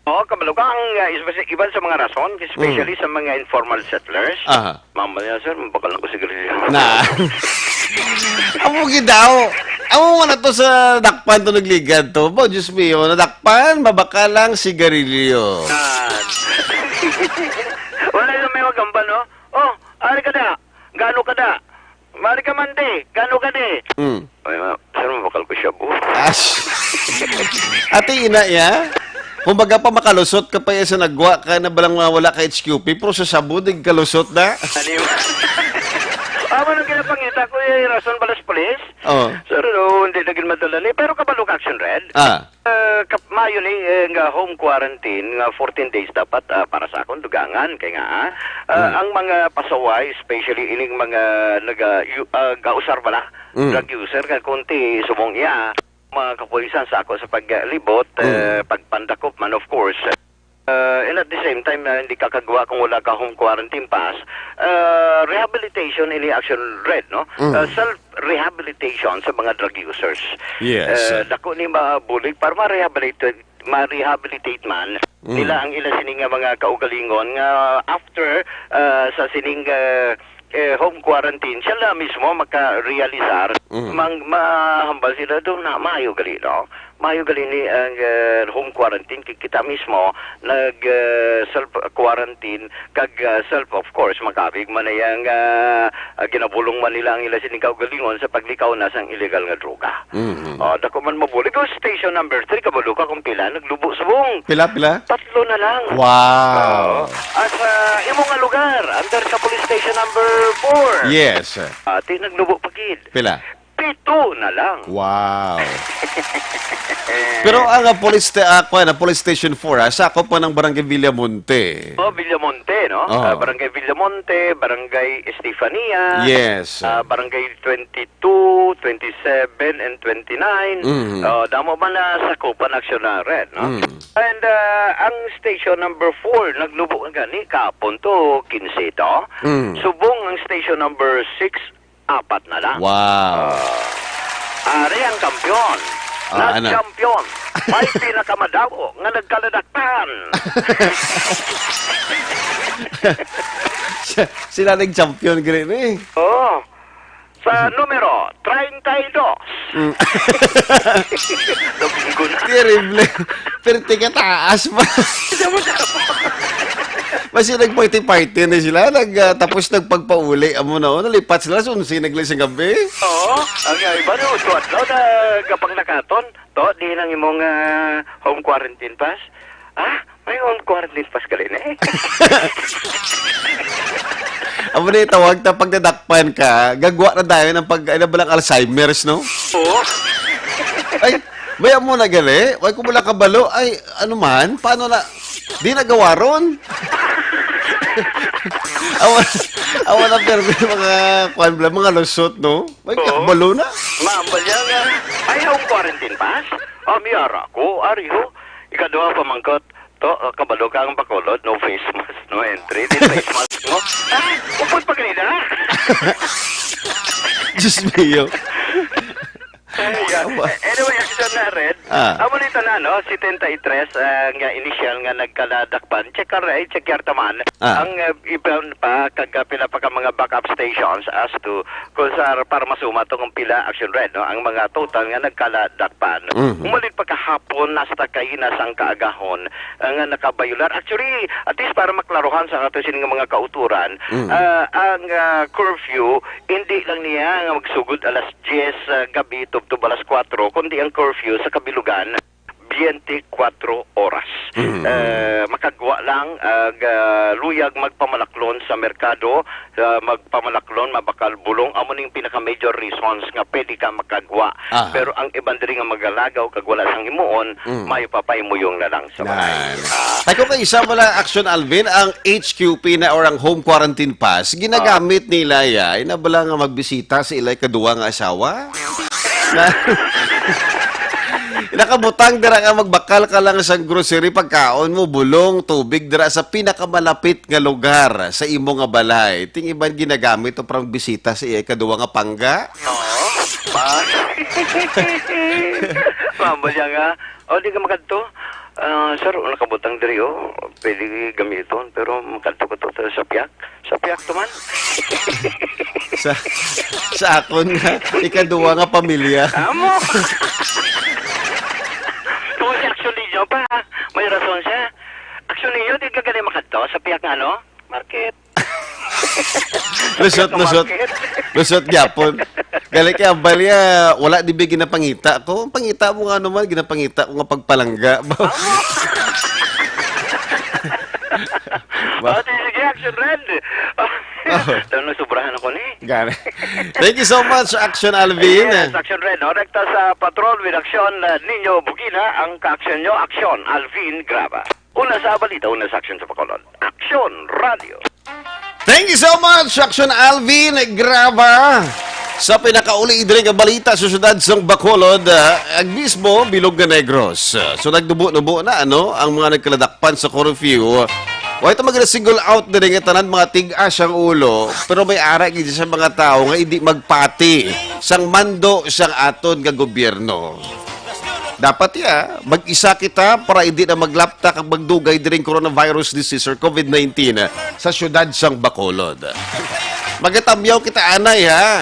Oo, kabalo ka ang ah, is- iban sa mga rason, especially Mm. sa mga informal settlers. Aha. Mama niya, sir, mabakal ako sigarilyo. Na. Amo gid daw. Amo man na to sa dakpan to nagligad to. Bo, Diyos mio, nadakpan, mabakal ang sigarilyo. Ah. Wala yung may magamba, no? Oh, ari ka da. Gano ka da? Mari ka man di. Gano ka di? Mm. Ay, ma, sir, mabakal ko siya, bo. Ash. Ate ina ya. Kumbaga pa makalusot ka pa ya sa nagwa ka na balang wala ka H Q P, pero sa sabod, di kalusot na. Ano yun? Amo nang ginapangita ko, eh, rason balas pulis. Oh. Sir, no, hindi na gid madala ni. Pero kabalo ka, Action Red. Ah. Eh, kap-, mayo ni, eh, nga home quarantine nga fourteen days dapat, ah, para sa akon dugangan kay nga, ah, ah, Mm. ang mga pasaway, especially ining mga naga-, yu-, ah, gausar bala, Mm. drug user nga kunti subong iya, mga kapulisan sa ako sa paglibot, Mm. eh, pagpandakop man, of course. Uh, and at the same time, uh, hindi ka kagwa kung wala ka home quarantine pass. Uh, rehabilitation ini action red, no? Mm. Uh, self-rehabilitation sa mga drug users. Yes. Uh, dako ni mabulig para ma-rehabilitate, ma-rehabilitate man Mm. nila ang ila sini nga mga kaugalingon nga after uh, sa sining uh, eh, home quarantine, sila mismo maka-realisar, Mm. mang, mahambal sila doon na maayo gali, no? Maayo gali ni ang eh, home quarantine, kay kita mismo nag eh, self quarantine kag eh, self, of course, makabig man na yang ah, ah, ginabulong man nila ang ila sining kaugalingon sa paglikaw na sang illegal nga droga. Mhm. Oh, dako man mabulig. O, station number three, kabalo ka kung pila naglubo subong. Pila, pila? Tatlo na lang. Wow. Oo. At sa imo nga lugar, under sa police station number four. Yes. Ati, naglubo pa gid. Pila? Pito na lang. Wow. Pero ang ah, police sta-, ah, kuwan, ah, police station four, ah, sakop pa ng Barangay Villamonte. Oh, Villamonte, no? Oo. Ah, Barangay Villamonte, Barangay Estefania, Yes. ah, Barangay twenty-two, twenty-seven, and twenty-nine. Mm. Oh, damo man na sakupan aksyon na rin, no? Mm. And ah, ang station number four, naglubo nga gani, kahapon to, quince to. Mm. Subong ang station number six, apat na lang. Wow. Ah, ari ang kampiyon. Ah, ano? Nag-champion. May pinakamadamo nga nagkaladaktan. Sila nag-champion, gani, eh. Oo. Sa numero treinta y dos. Mm. Domingo na. Terrible. Pero tiga taas ba? Mas yung nag-party-party na sila, nag, ah, tapos nagpagpauli, amo na, oh, nalipat sila sa onse na gali sa gabi. Oo, ang, ah, iba na, uto adlaw na kapag nakaton, to, di nang imong, ah, home quarantine pass. Ah, may home quarantine pass ka rin eh. Amo na yung tawag ta pag nadakpan ka, gagwa na dayon ang pag, ano ba lang, Alzheimer's, no? Oo. Ay, may amo na gali. Way ko mula kabalo. Ay, ano man? Paano na? Di nagawaron. Awan, awan na pero may mga, kwan bala, mga lusot, no? May Oo. Kabalo na. Maambal yan nga. Ay, home quarantine pass? Ah, miyara ko, ari ho. Ikaduha pamangkot. To, ah, kabalo ka ang Bacolod, no face mask, no entry. Di face mask mo. Ah, upod pa kanina. Diyos mio. Ay, yeah. Ano ba? Anyway, action na red. Ah. Amo ni tanan, no? Setenta y tres, ah, nga initial nga nagkaladakpan. Check ka, eh, check yar taman. Ah. Ang, ah, iban pa, kag, ah, pila pa ka mga backup stations as to kung sa, para masuma to kung pila, Action Red, no? Ang mga total nga nagkaladakpan. Mhm. Umalit pagkahapon, hasta kaina sang kaagahon, ah, nga nakabayular. Actually, at least para maklaruhan sa ato sini nga mga kauturan, Mm. ah, ang, ah, curfew, hindi lang niya nga magsugod alas diyes, ah, gabi tubtob alas kuwatro, kundi ang curfew sa kabilugan, biyente kuwatro oras. Mm. Eh, makagwa lang, ah, ga-, luyag magpamalaklon sa merkado, ah, magpamalaklon, mabakal bulong, amo ning pinaka-major reasons nga pwede ka makagwa. Aha. Pero ang iban diri nga magalagaw kag wala sang himuon, Mm. may papahimuyong na lang sa balay. Nan. Ah. Ay, kung kaisa mo lang, Action Alvin, ang H Q P na or ang home quarantine pass, ginagamit Ah. nila ya, ina bala nga magbisita sa ilay kaduwa nga asawa? Na-, nakabutang dira nga magbakal ka lang sa grocery, pagkaon mo, bulong, tubig dira sa pinakamalapit nga lugar sa imo nga balay. Ting iban ginagamit to parang bisita sa iya ikaduwa nga pangga. Oo. Pa. Mamo siya nga. O, di ka makadto. Ah, sir, wala kabutang diri, oh. Pwede gamiton, pero makadto ko to sa piyak. Sa piyak to man. Sa, sa akon nga, ikaduwa nga pamilya. Amo. Kung si action ninyo pa, may rason siya. Action ninyo, di ka gali makadto sa piyak nga, ano? Market. Lusot, Sa lusot. market. Lusot gyapon. Gali kay abal ya, wala di ba ginapangita ko? Ang pangita mo nga naman, ginapangita ko nga pagpalangga. Ba- Oh, sige, sige, Action Red. Oh. Tawag na, sobrahan ako ni. Gani. Thank you so much, Action Alvin. Yes, Action Red. No? Rekta sa Patrol with Action, uh, ninyo, Bugina, ang ka-action nyo, Action, Alvin, Graba. Una sa balita, una sa action sa Bacolod. Action Radio. Thank you so much, Action Alvin Graba. Sa pinakauli diri nga balita sa siyudad sang Bacolod, ah, ang mismo bilog nga Negros. Ah, so nagnubo-nubo na, ano, ang mga nagkaladakpan sa curfew. Wa ito magna-single out diri nga tanan mga tig-as ang ulo, pero may ara gid sa mga tawo nga hindi magpati sang mando sang aton nga gobyerno. Dapat ya, mag-isa kita para hindi na maglapta kag magdugay diring coronavirus disease or COVID nineteen sa siyudad sang Bacolod. Magatamyaw kita anay, ha.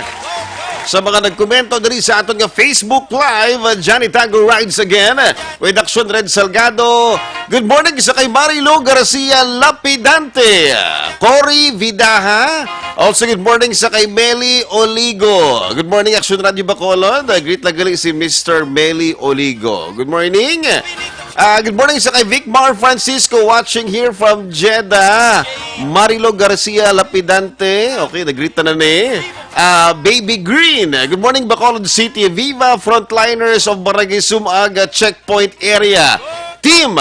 Sa mga nagkomento diri sa aton nga Facebook Live, Johnny Tango rides again with Action Red Salgado. Good morning sa kay Marilo Garcia Lapidante, Cory Vidaha. Also, good morning sa kay Meli Oligo. Good morning, Action Radio Bacolod. Uh, greet lang gali si Mister Meli Oligo. Good morning. Ah, good morning sa kay Vic Mar Francisco, watching here from Jeddah. Marilo Garcia Lapidante. Okay, nag-greet na na ni. Ah, Baby Green. Good morning, Bacolod City. Viva frontliners of Barangay Sumag, ah, Checkpoint Area. Team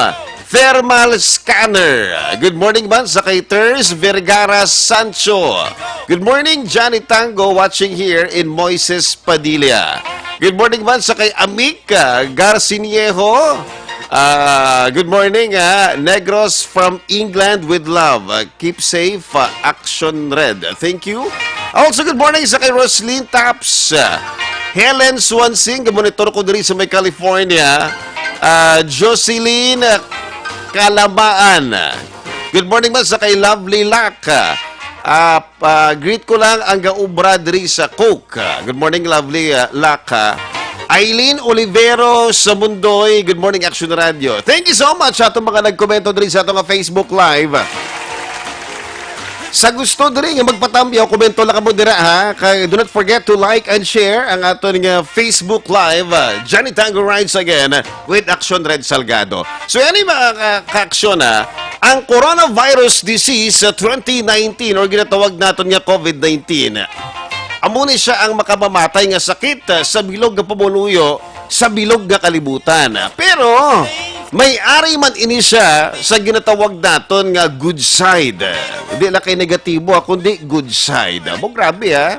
Thermal Scanner. Good morning man sa kay Ters Vergara Sancho. Good morning, Johnny Tango, watching here in Moises Padilla. Good morning man sa kay Amik, ah, Garciniejo. Ah, good morning, ah, Negros from England with love. Ah, keep safe, ah, Action Red. Thank you. Also, good morning sa kay Roslyn Taps, ah, Helen Swansing, monitor ko diri sa may California. Ah, Jocelyn, ah, Kalamaan. Good morning man sa kay Lovely Lac. Ah, pa-greet ko lang ang gaubra diri sa Coke. Ah, good morning, Lovely, ah, Lac, ah. Eileen Olivero sa Mundoy, good morning, Action Radio. Thank you so much sa atong mga nagkomento diri sa atong Facebook Live. Sa gusto diri nga magpatamyaw, komento lang kamo dira, ha. Kay do not forget to like and share ang aton nga Facebook Live, ah, Johnny Tango Rides Again with Action Red Salgado. So, yan yung mga ka-, ka-action, ha. Ang coronavirus disease sa twenty nineteen or ginatawag naton nga COVID nineteen, amo ni siya ang makamamatay nga sakit, ah, sa bilog nga pumuluyo sa bilog nga kalibutan. Pero may ari man ini siya sa ginatawag naton nga good side. Hindi lang kay negatibo, ah, kundi good side. Amo, grabe, ha?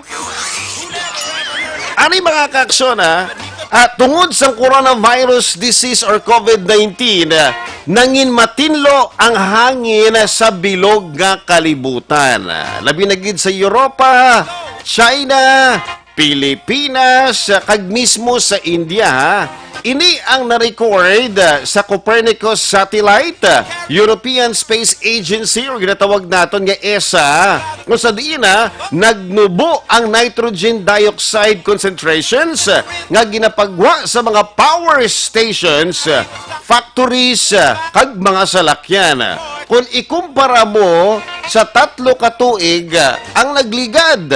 Ani, mga kaaksyon, ha? Ah, tungod sa coronavirus disease or COVID nineteen, ah, nangin matinlo ang hangin sa bilog nga kalibutan. Ah, labi na gid sa Europa, China, Pilipinas, ah, kag mismo sa India, ha? Ini ang na-record, ah, sa Copernicus Satellite, ah, European Space Agency, o ginatawag naton nga esa, kung sa diin na nagnubo ang nitrogen dioxide concentrations, ah, nga ginapagwa sa mga power stations, ah, factories, ah, kag mga salakyan. Kung ikumpara mo sa tatlo ka tuig, ah, ang nagligad,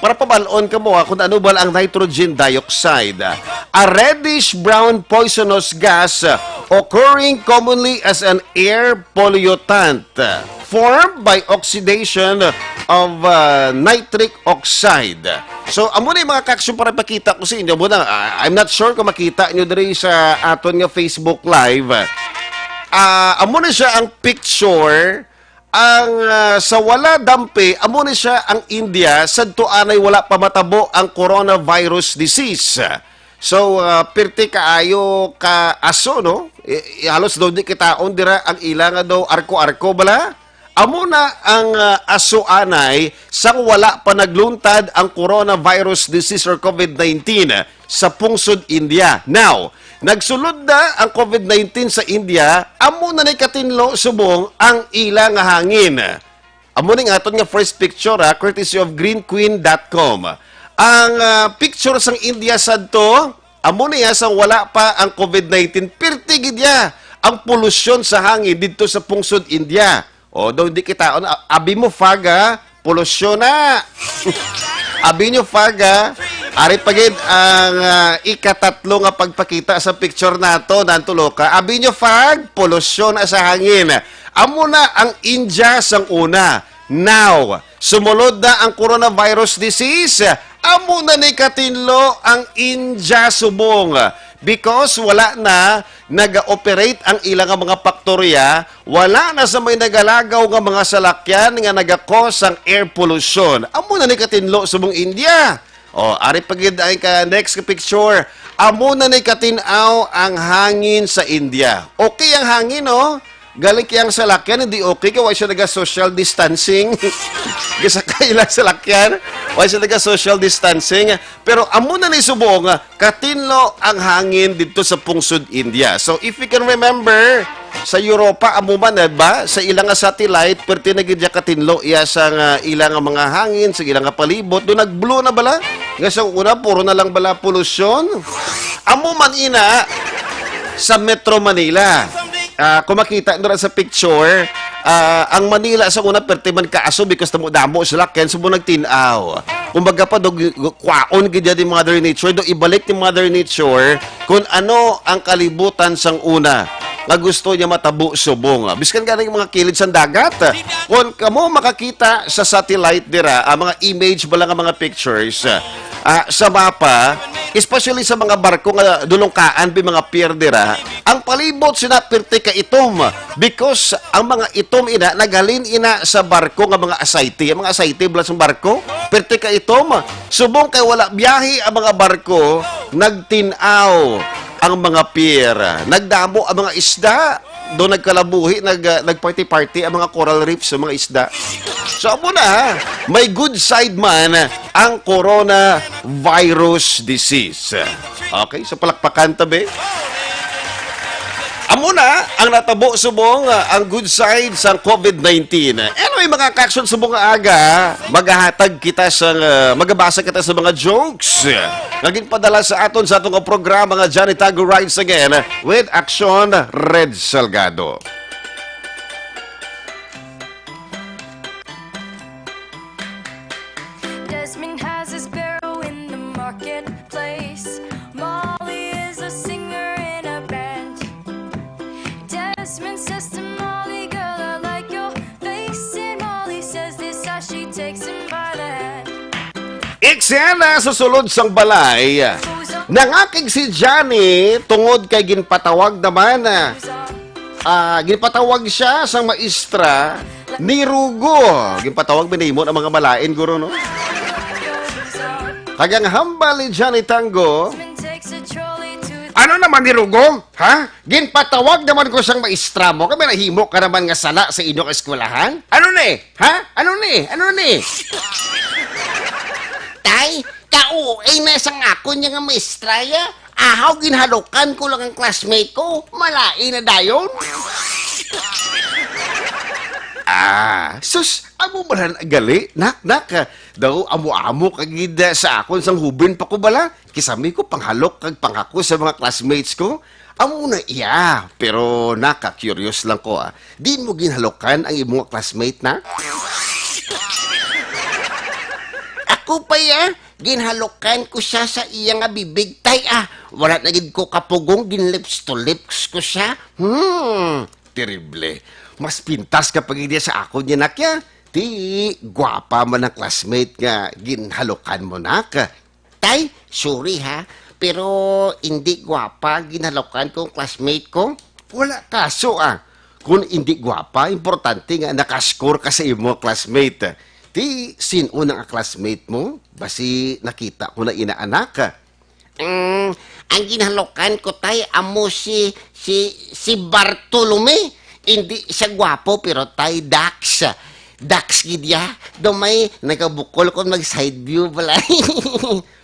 para pabal-on kamo, ah, kung ano ba ang nitrogen dioxide, ah, a reddish-brown poisonous gas, uh, occurring commonly as an air pollutant, uh, formed by oxidation of, uh, nitric oxide. So, amo na yung mga kaksyon para pakita ko sa inyo. Muna, ah, I'm not sure kung makita nyo diri sa aton nga Facebook Live. Ah, amo na siya ang picture. Ang, ah, sa wala dampi, amo ni siya ang India, sadto anay wala pa matabo ang coronavirus disease. So, ah, pirti kaayo ka aso, no? I, i, halos daw di kitaon dira ang ila nga daw arko-arko bala. Amo na ang, ah, aso anay sang wala pa nagluntad ang coronavirus disease or COVID nineteen sa pungsod India. Now, nagsulod na ang COVID nineteen sa India, amo na ni katinlo subong ang ila nga hangin. Amo ning aton nga first picture, ha, courtesy of green queen dot com. Ang, ah, picture sang India sadto, amo niya sa wala pa ang COVID nineteen. Pirti gid ya ang polusyon sa hangin didto sa pungsod India. O, daw hindi kita, ano, a-, abi mo, Fag, ha? Polusyon na. Abi nyo, Fag, ha? Ari pa gid ang, ah, ikatatlo nga pagpakita sa picture nato, nantulo ka. Abi nyo, Fag, polusyon na sa hangin. Amo na ang India sang una. Now, sumulod na ang coronavirus disease. Amo na ni katinlo ang India subong. Because wala na naga-operate ang ila nga mga paktorya, wala na sa may nagalagaw nga mga salakyan nga nagakos sang air pollution. Amo na ni katinlo subong India. O, ari pa gid ang ka next picture. Amo na ni katin-aw ang hangin sa India. Okay ang hangin, no? Galing kay ang salakyan, hindi okay kay wala siya naga-social distancing. Gisakay lang salakyan, wala siya naga-social distancing. Pero amo na ni subong, katinlo ang hangin didto sa pungsod India. So, if you can remember, sa Europa, amo man, eh, ba? Sa ila nga satellite, perti na gid ya katinlo iya sa nga ila nga mga hangin, sa ila nga palibot. Do nag-blue na bala? Nga sa una, puro na lang bala polusyon. Amo man ina sa Metro Manila. Ah, kung makita nyo ra sa picture, ah, ang Manila sa una, perti man kaaso because damo-damo sila, kaya subong nagtin-aw. Kumbaga pa, do, kwaon gid ni Mother Nature, do ibalik ni Mother Nature kung ano ang kalibutan sang una nga gusto niya matabo subong. Biskan gani mga kilid sang dagat, kung kamo makakita sa satellite dira, ang mga image bala nga mga pictures, ah, sa mapa, especially sa mga barko nga dulungkaan, bi mga pier dira, ang palibot sina pirti ka itom. Because ang mga itom ina, naghalin ina sa barko nga mga asayte. Ang mga asayte, bala sa barko, pirti ka itom. Subong kay wala biyahe ang mga barko, nagtin-aw ang mga pier. Nagdamo ang mga isda. Do nagkalabuhi, nag, ah, nagparty-party ang mga coral reefs sa mga isda. So, amo na, ha? May good side man ang coronavirus disease. Okay, so palakpakan tabi. Amo na ang natabo subong, ah, ang good side sa COVID nineteen. Anyway, mga kaksyon, subong nga aga, magahatag kita sa, ah, magabasa kita sa mga jokes nga ginpadala sa aton sa atong programa nga Johnny Tago Rides Again with Action Red Salgado. Desmond has a sparrow in the marketplace. Molly is a singer in a band. Desmond says to Molly, "Girl, I like your face." And Molly says this as she takes him by the hand. Eksena sa sulod sang balay. Nangakig si Johnny tungod kay ginpatawag naman, ah, ginpatawag siya sang maestra ni Rugo. Ginpatawag ba nimo ang mga malain, guro, no? Kag ang hambal ni Johnny Tango, "Ano naman ni Rugo? Ha? Ginpatawag naman ko sang maestra mo. Kami nahimo ka naman nga sala sa inyo ka eskwelahan? Ano ni? Ha? Ano ni? Ano ni?" Tay, ka-O A na sang akon niya nga maestra, ya. Ahaw, ginhalukan ko lang ang classmate ko. Malain na dayon. Ah, sus, amo man gali, nak, nak. Daw, amo-amo ka gid sa akon sang hubin pa ko bala. Kisami ko panghalok kag panghako sa mga classmates ko. Amo na iya. Pero, nak, curious lang ko, ah. Di mo ginhalukan ang imo nga classmate, nak? Ako pa, ya. Ginhalukan ko sia sa iya nga bibig, tay, ah. Wala na gid ko kapugong, ginlips to lips ko sia. Hmm, terrible. Mas pintas ka pa gid sa akon, ya, nak, ya. Ti, gwapa man ang classmate nga ginhalukan mo, nak. Tay, sorry, ha, pero indi gwapa ang ginhalukan kong classmate ko. Wala kaso, ah. Kung indi gwapa, importante nga nakascore ka sa imo classmate. Ti, sin-o na nga classmate mo? Basi nakita ko na ina, anak. Mm, ang ginhalukan ko, tay, amo si, si, si Bartolome. Indi siya gwapo, pero, tay, Dax. Dax gid ya. Daw may nagabukol kon mag-side view bala.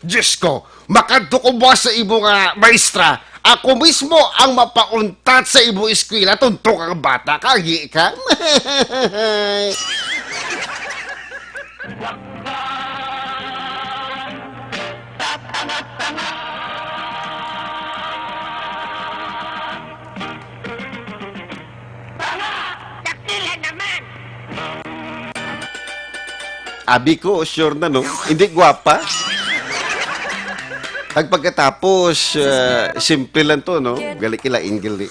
Diyos ko, makadto ko ba sa imo nga maestra? Ako mismo ang mapauntat sa imo eskwela, tunto ka nga bata ka, agi ka. Tanga! Dakila naman! Abi ko, sure na, no? Hindi gwapa. Pag pagkatapos, ah, simple lang to, no? Gali kila Ingel, di.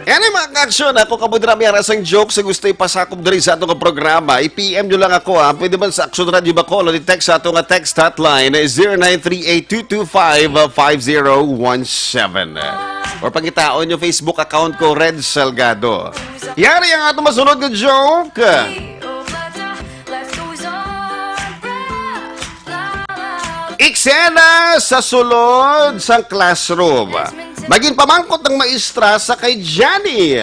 Yan ang mga ka-aksyon. Ako, Kabudra, may arasang joke sa gusto ipasakop diri sa atong programa. I-P M nyo lang ako, ha? Pwede man sa Aksyon Radio Bacolod, i-text sa atong nga text hotline, zero nine three eight two two five five zero one seven. Or pangitaon nyo Facebook account ko, Red Salgado. Yari ang atong masunod nga joke. Eksena sa sulod sang classroom. Magin pamangkot ang maestra sa kay Johnny.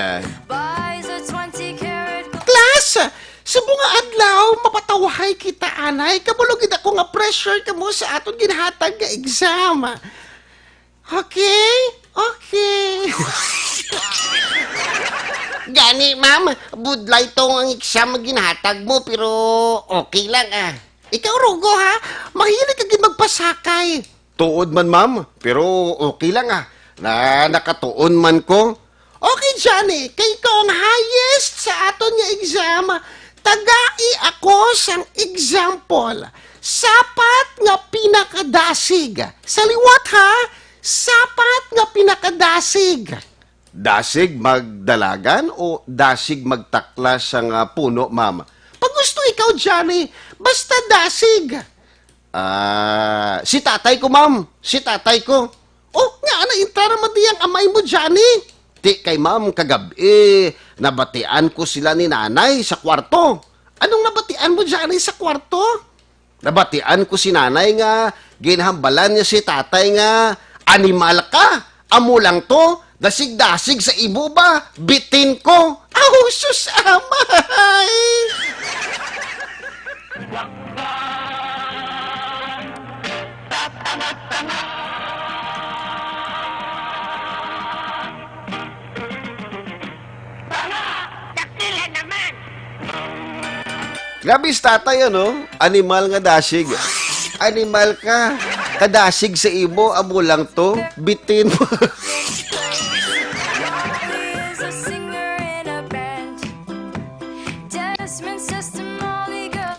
Class, subong nga adlaw, mapatawhay kita, anay. Kabalo gid ako nga pressure kamo sa aton ginhatag nga exam. Okay? Okay. Gani, ma'am, budlay to ang exam nga ginhatag mo, pero okay lang, ah. Ikaw, Rugo, ha? Mahilig ka gid magpasakay. Tuod man, ma'am, pero okay lang, ah. Na, nakatuon man ko. Okay, Johnny, kay ikaw ang highest sa aton nga exam. Tagai ako sang example. Sapat nga pinakadasig. Sa liwat, ha? Sapat nga pinakadasig. Dasig magdalagan o dasig magtaklas sang, ah, puno, ma'am? Pag gusto ikaw, Johnny, basta dasig. Ah, si tatay ko, ma'am. Si tatay ko. Oh, nga na intra naman di ang amay mo, Johnny. Ti kay ma'am, kagab-i, nabatian ko sila ni nanay sa kwarto. Anong nabatian mo, Johnny, sa kwarto? Nabatian ko si nanay nga ginhambalan niya si tatay nga, "Animal ka! Amo lang to! Dasig-dasig sa imo ba? Bitin ko!" Aw, sus, amay! Tanga! Dakila naman! Grabe si tatay, ano? Animal nga dasig. Animal ka. Kadasig sa imo, amo lang to. Bitin mo.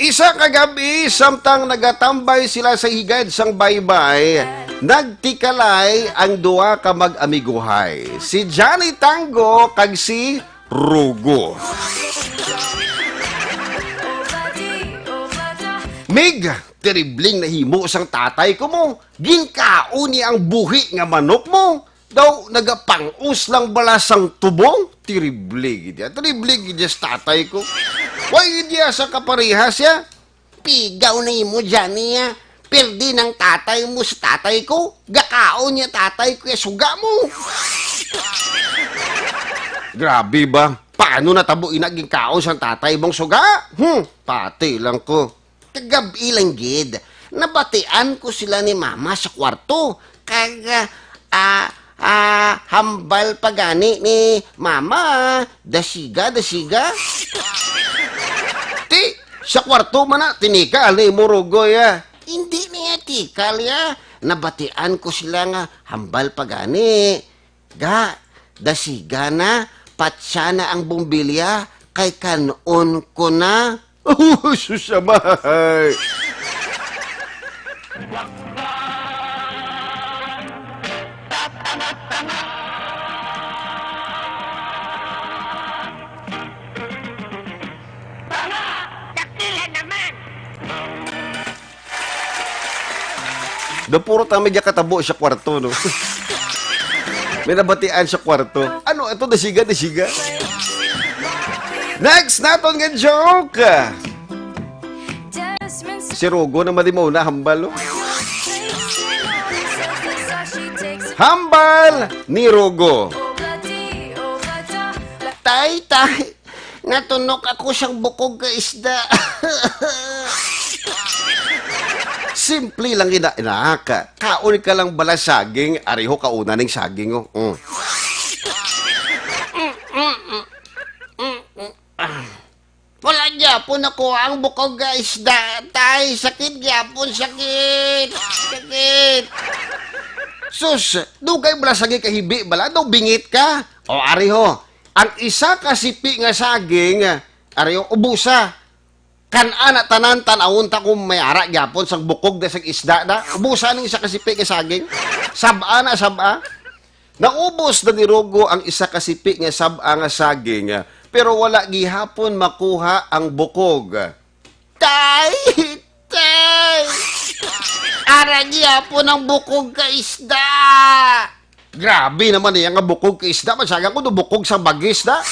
Isa ka gab-i, samtang nagatambay sila sa higad sang baybay, nagtikalay ang duha ka mag-amiguhay, si Johnny Tango kag si Rugo. Mig, terribleng nahimo sang tatay ko mo. Ginkaon niya ang buhi nga manok mo. Daw nagapang-os lang bala sang tubong. Terrible gid ya. Terrible gid ya sa tatay ko. Way gid ya sa kaparehas ya. Pigaw na imo, Johnny, ah. Pirdi nang tatay mo sa tatay ko. Gakaon niya tatay ko, eh, suga mo. Grabe ba? Paano natabo ina ginkaon sang tatay mong suga? Hmm, pati lang ko. Kagab-i lang gid, Nabatian ko sila ni Mama sa kwarto. Kag, ah, ah, ah, hambal pa gani ni Mama, dasiga, dasiga. Ti, sa kwarto man na, tinika, ano imo, Rugoy, ah? Hindi niya tikal, ya. Nabatian ko sila nga hambal pa gani. Ga, dasiga na, patsa na ang bumbilya, kay kan-on ko na. Oh, sus, amahay. Daw puro ta may gatabo sa kwarto, no? May nabatian sa kwarto. Ano ito? Dasiga, dasiga. Next naton nga joke. Si Rugo na mali mo na hambal, no? Hambal ni Rugo. Tay, tay, natunok ako sang bukog ka isda. Simple lang ina, anak. Kaon ka lang bala saging, ariho kauna ning saging, oh. Mm. Wala gyapon ako ang bukog ka isda, tay. Sakit gyapon, sakit. Sakit. Sus, dugay bala saging kahibi bala, daw bingit ka. O, ariho. Ang isa ka sipi nga saging, ari, ubusa. Kan-a na tanan, tan-awon ta kung may ara gyapon sang bukog da sang isda da. Ubusa ning isa ka sipi nga saging. Sab-a na, sab-a. Naubos na ni Rugo ang isa ka sipi nga sab-a nga saging, pero wala gihapon makuha ang bukog. Tay! Tay! Ara gihapon ang bukog ka isda! Grabe naman iya nga bukog ka isda. Masyagan ko do bukog sa bagis da.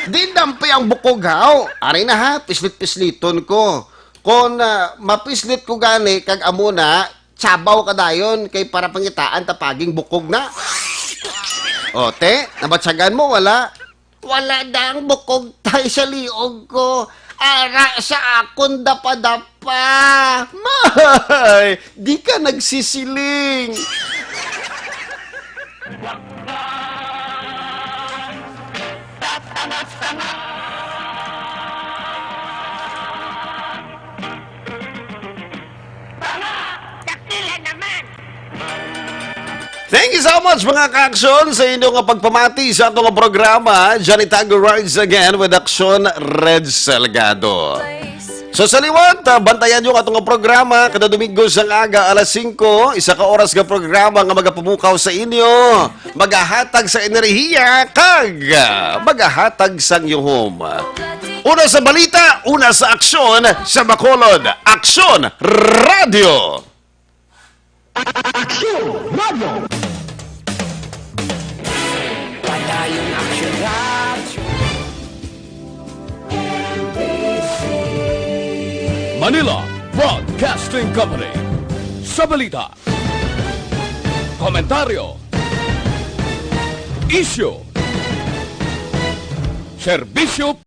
Di dampi ang bukog, haw. Ari na ha, pislit-pisliton ko. Kon, ah, mapislit ko gani, kag amo na, sabaw ka dayon, kay para pangitaan ta paging bukog na. O, te, nabatsagan mo, wala? Wala dang bukog tay sa liog ko. Ara sa akon dapa-dapa. Mahay! Di ka nagsisiling. Tanga! Dakila naman! Thank you so much, mga ka-aksyon, sa inyo nga pagpamati sa ato nga programa. Johnny Tago rides again with Aksyon Red Salgado. So, sa liwat, ah, bantayan nyo ato nga programa kada Domingo sa aga, alas singko, isa ka oras nga programa nga magapamukaw sa inyo, magahatag sa enerhiya, kag, ah, magahatag sang yuhom. Una sa balita, una sa aksyon, sa Bacolod, Aksyon Radio. Aksyon Radio. Padayong Aksyon Radio. Manila Broadcasting Company. Sa balita, komentaryo, isyu, serbisyo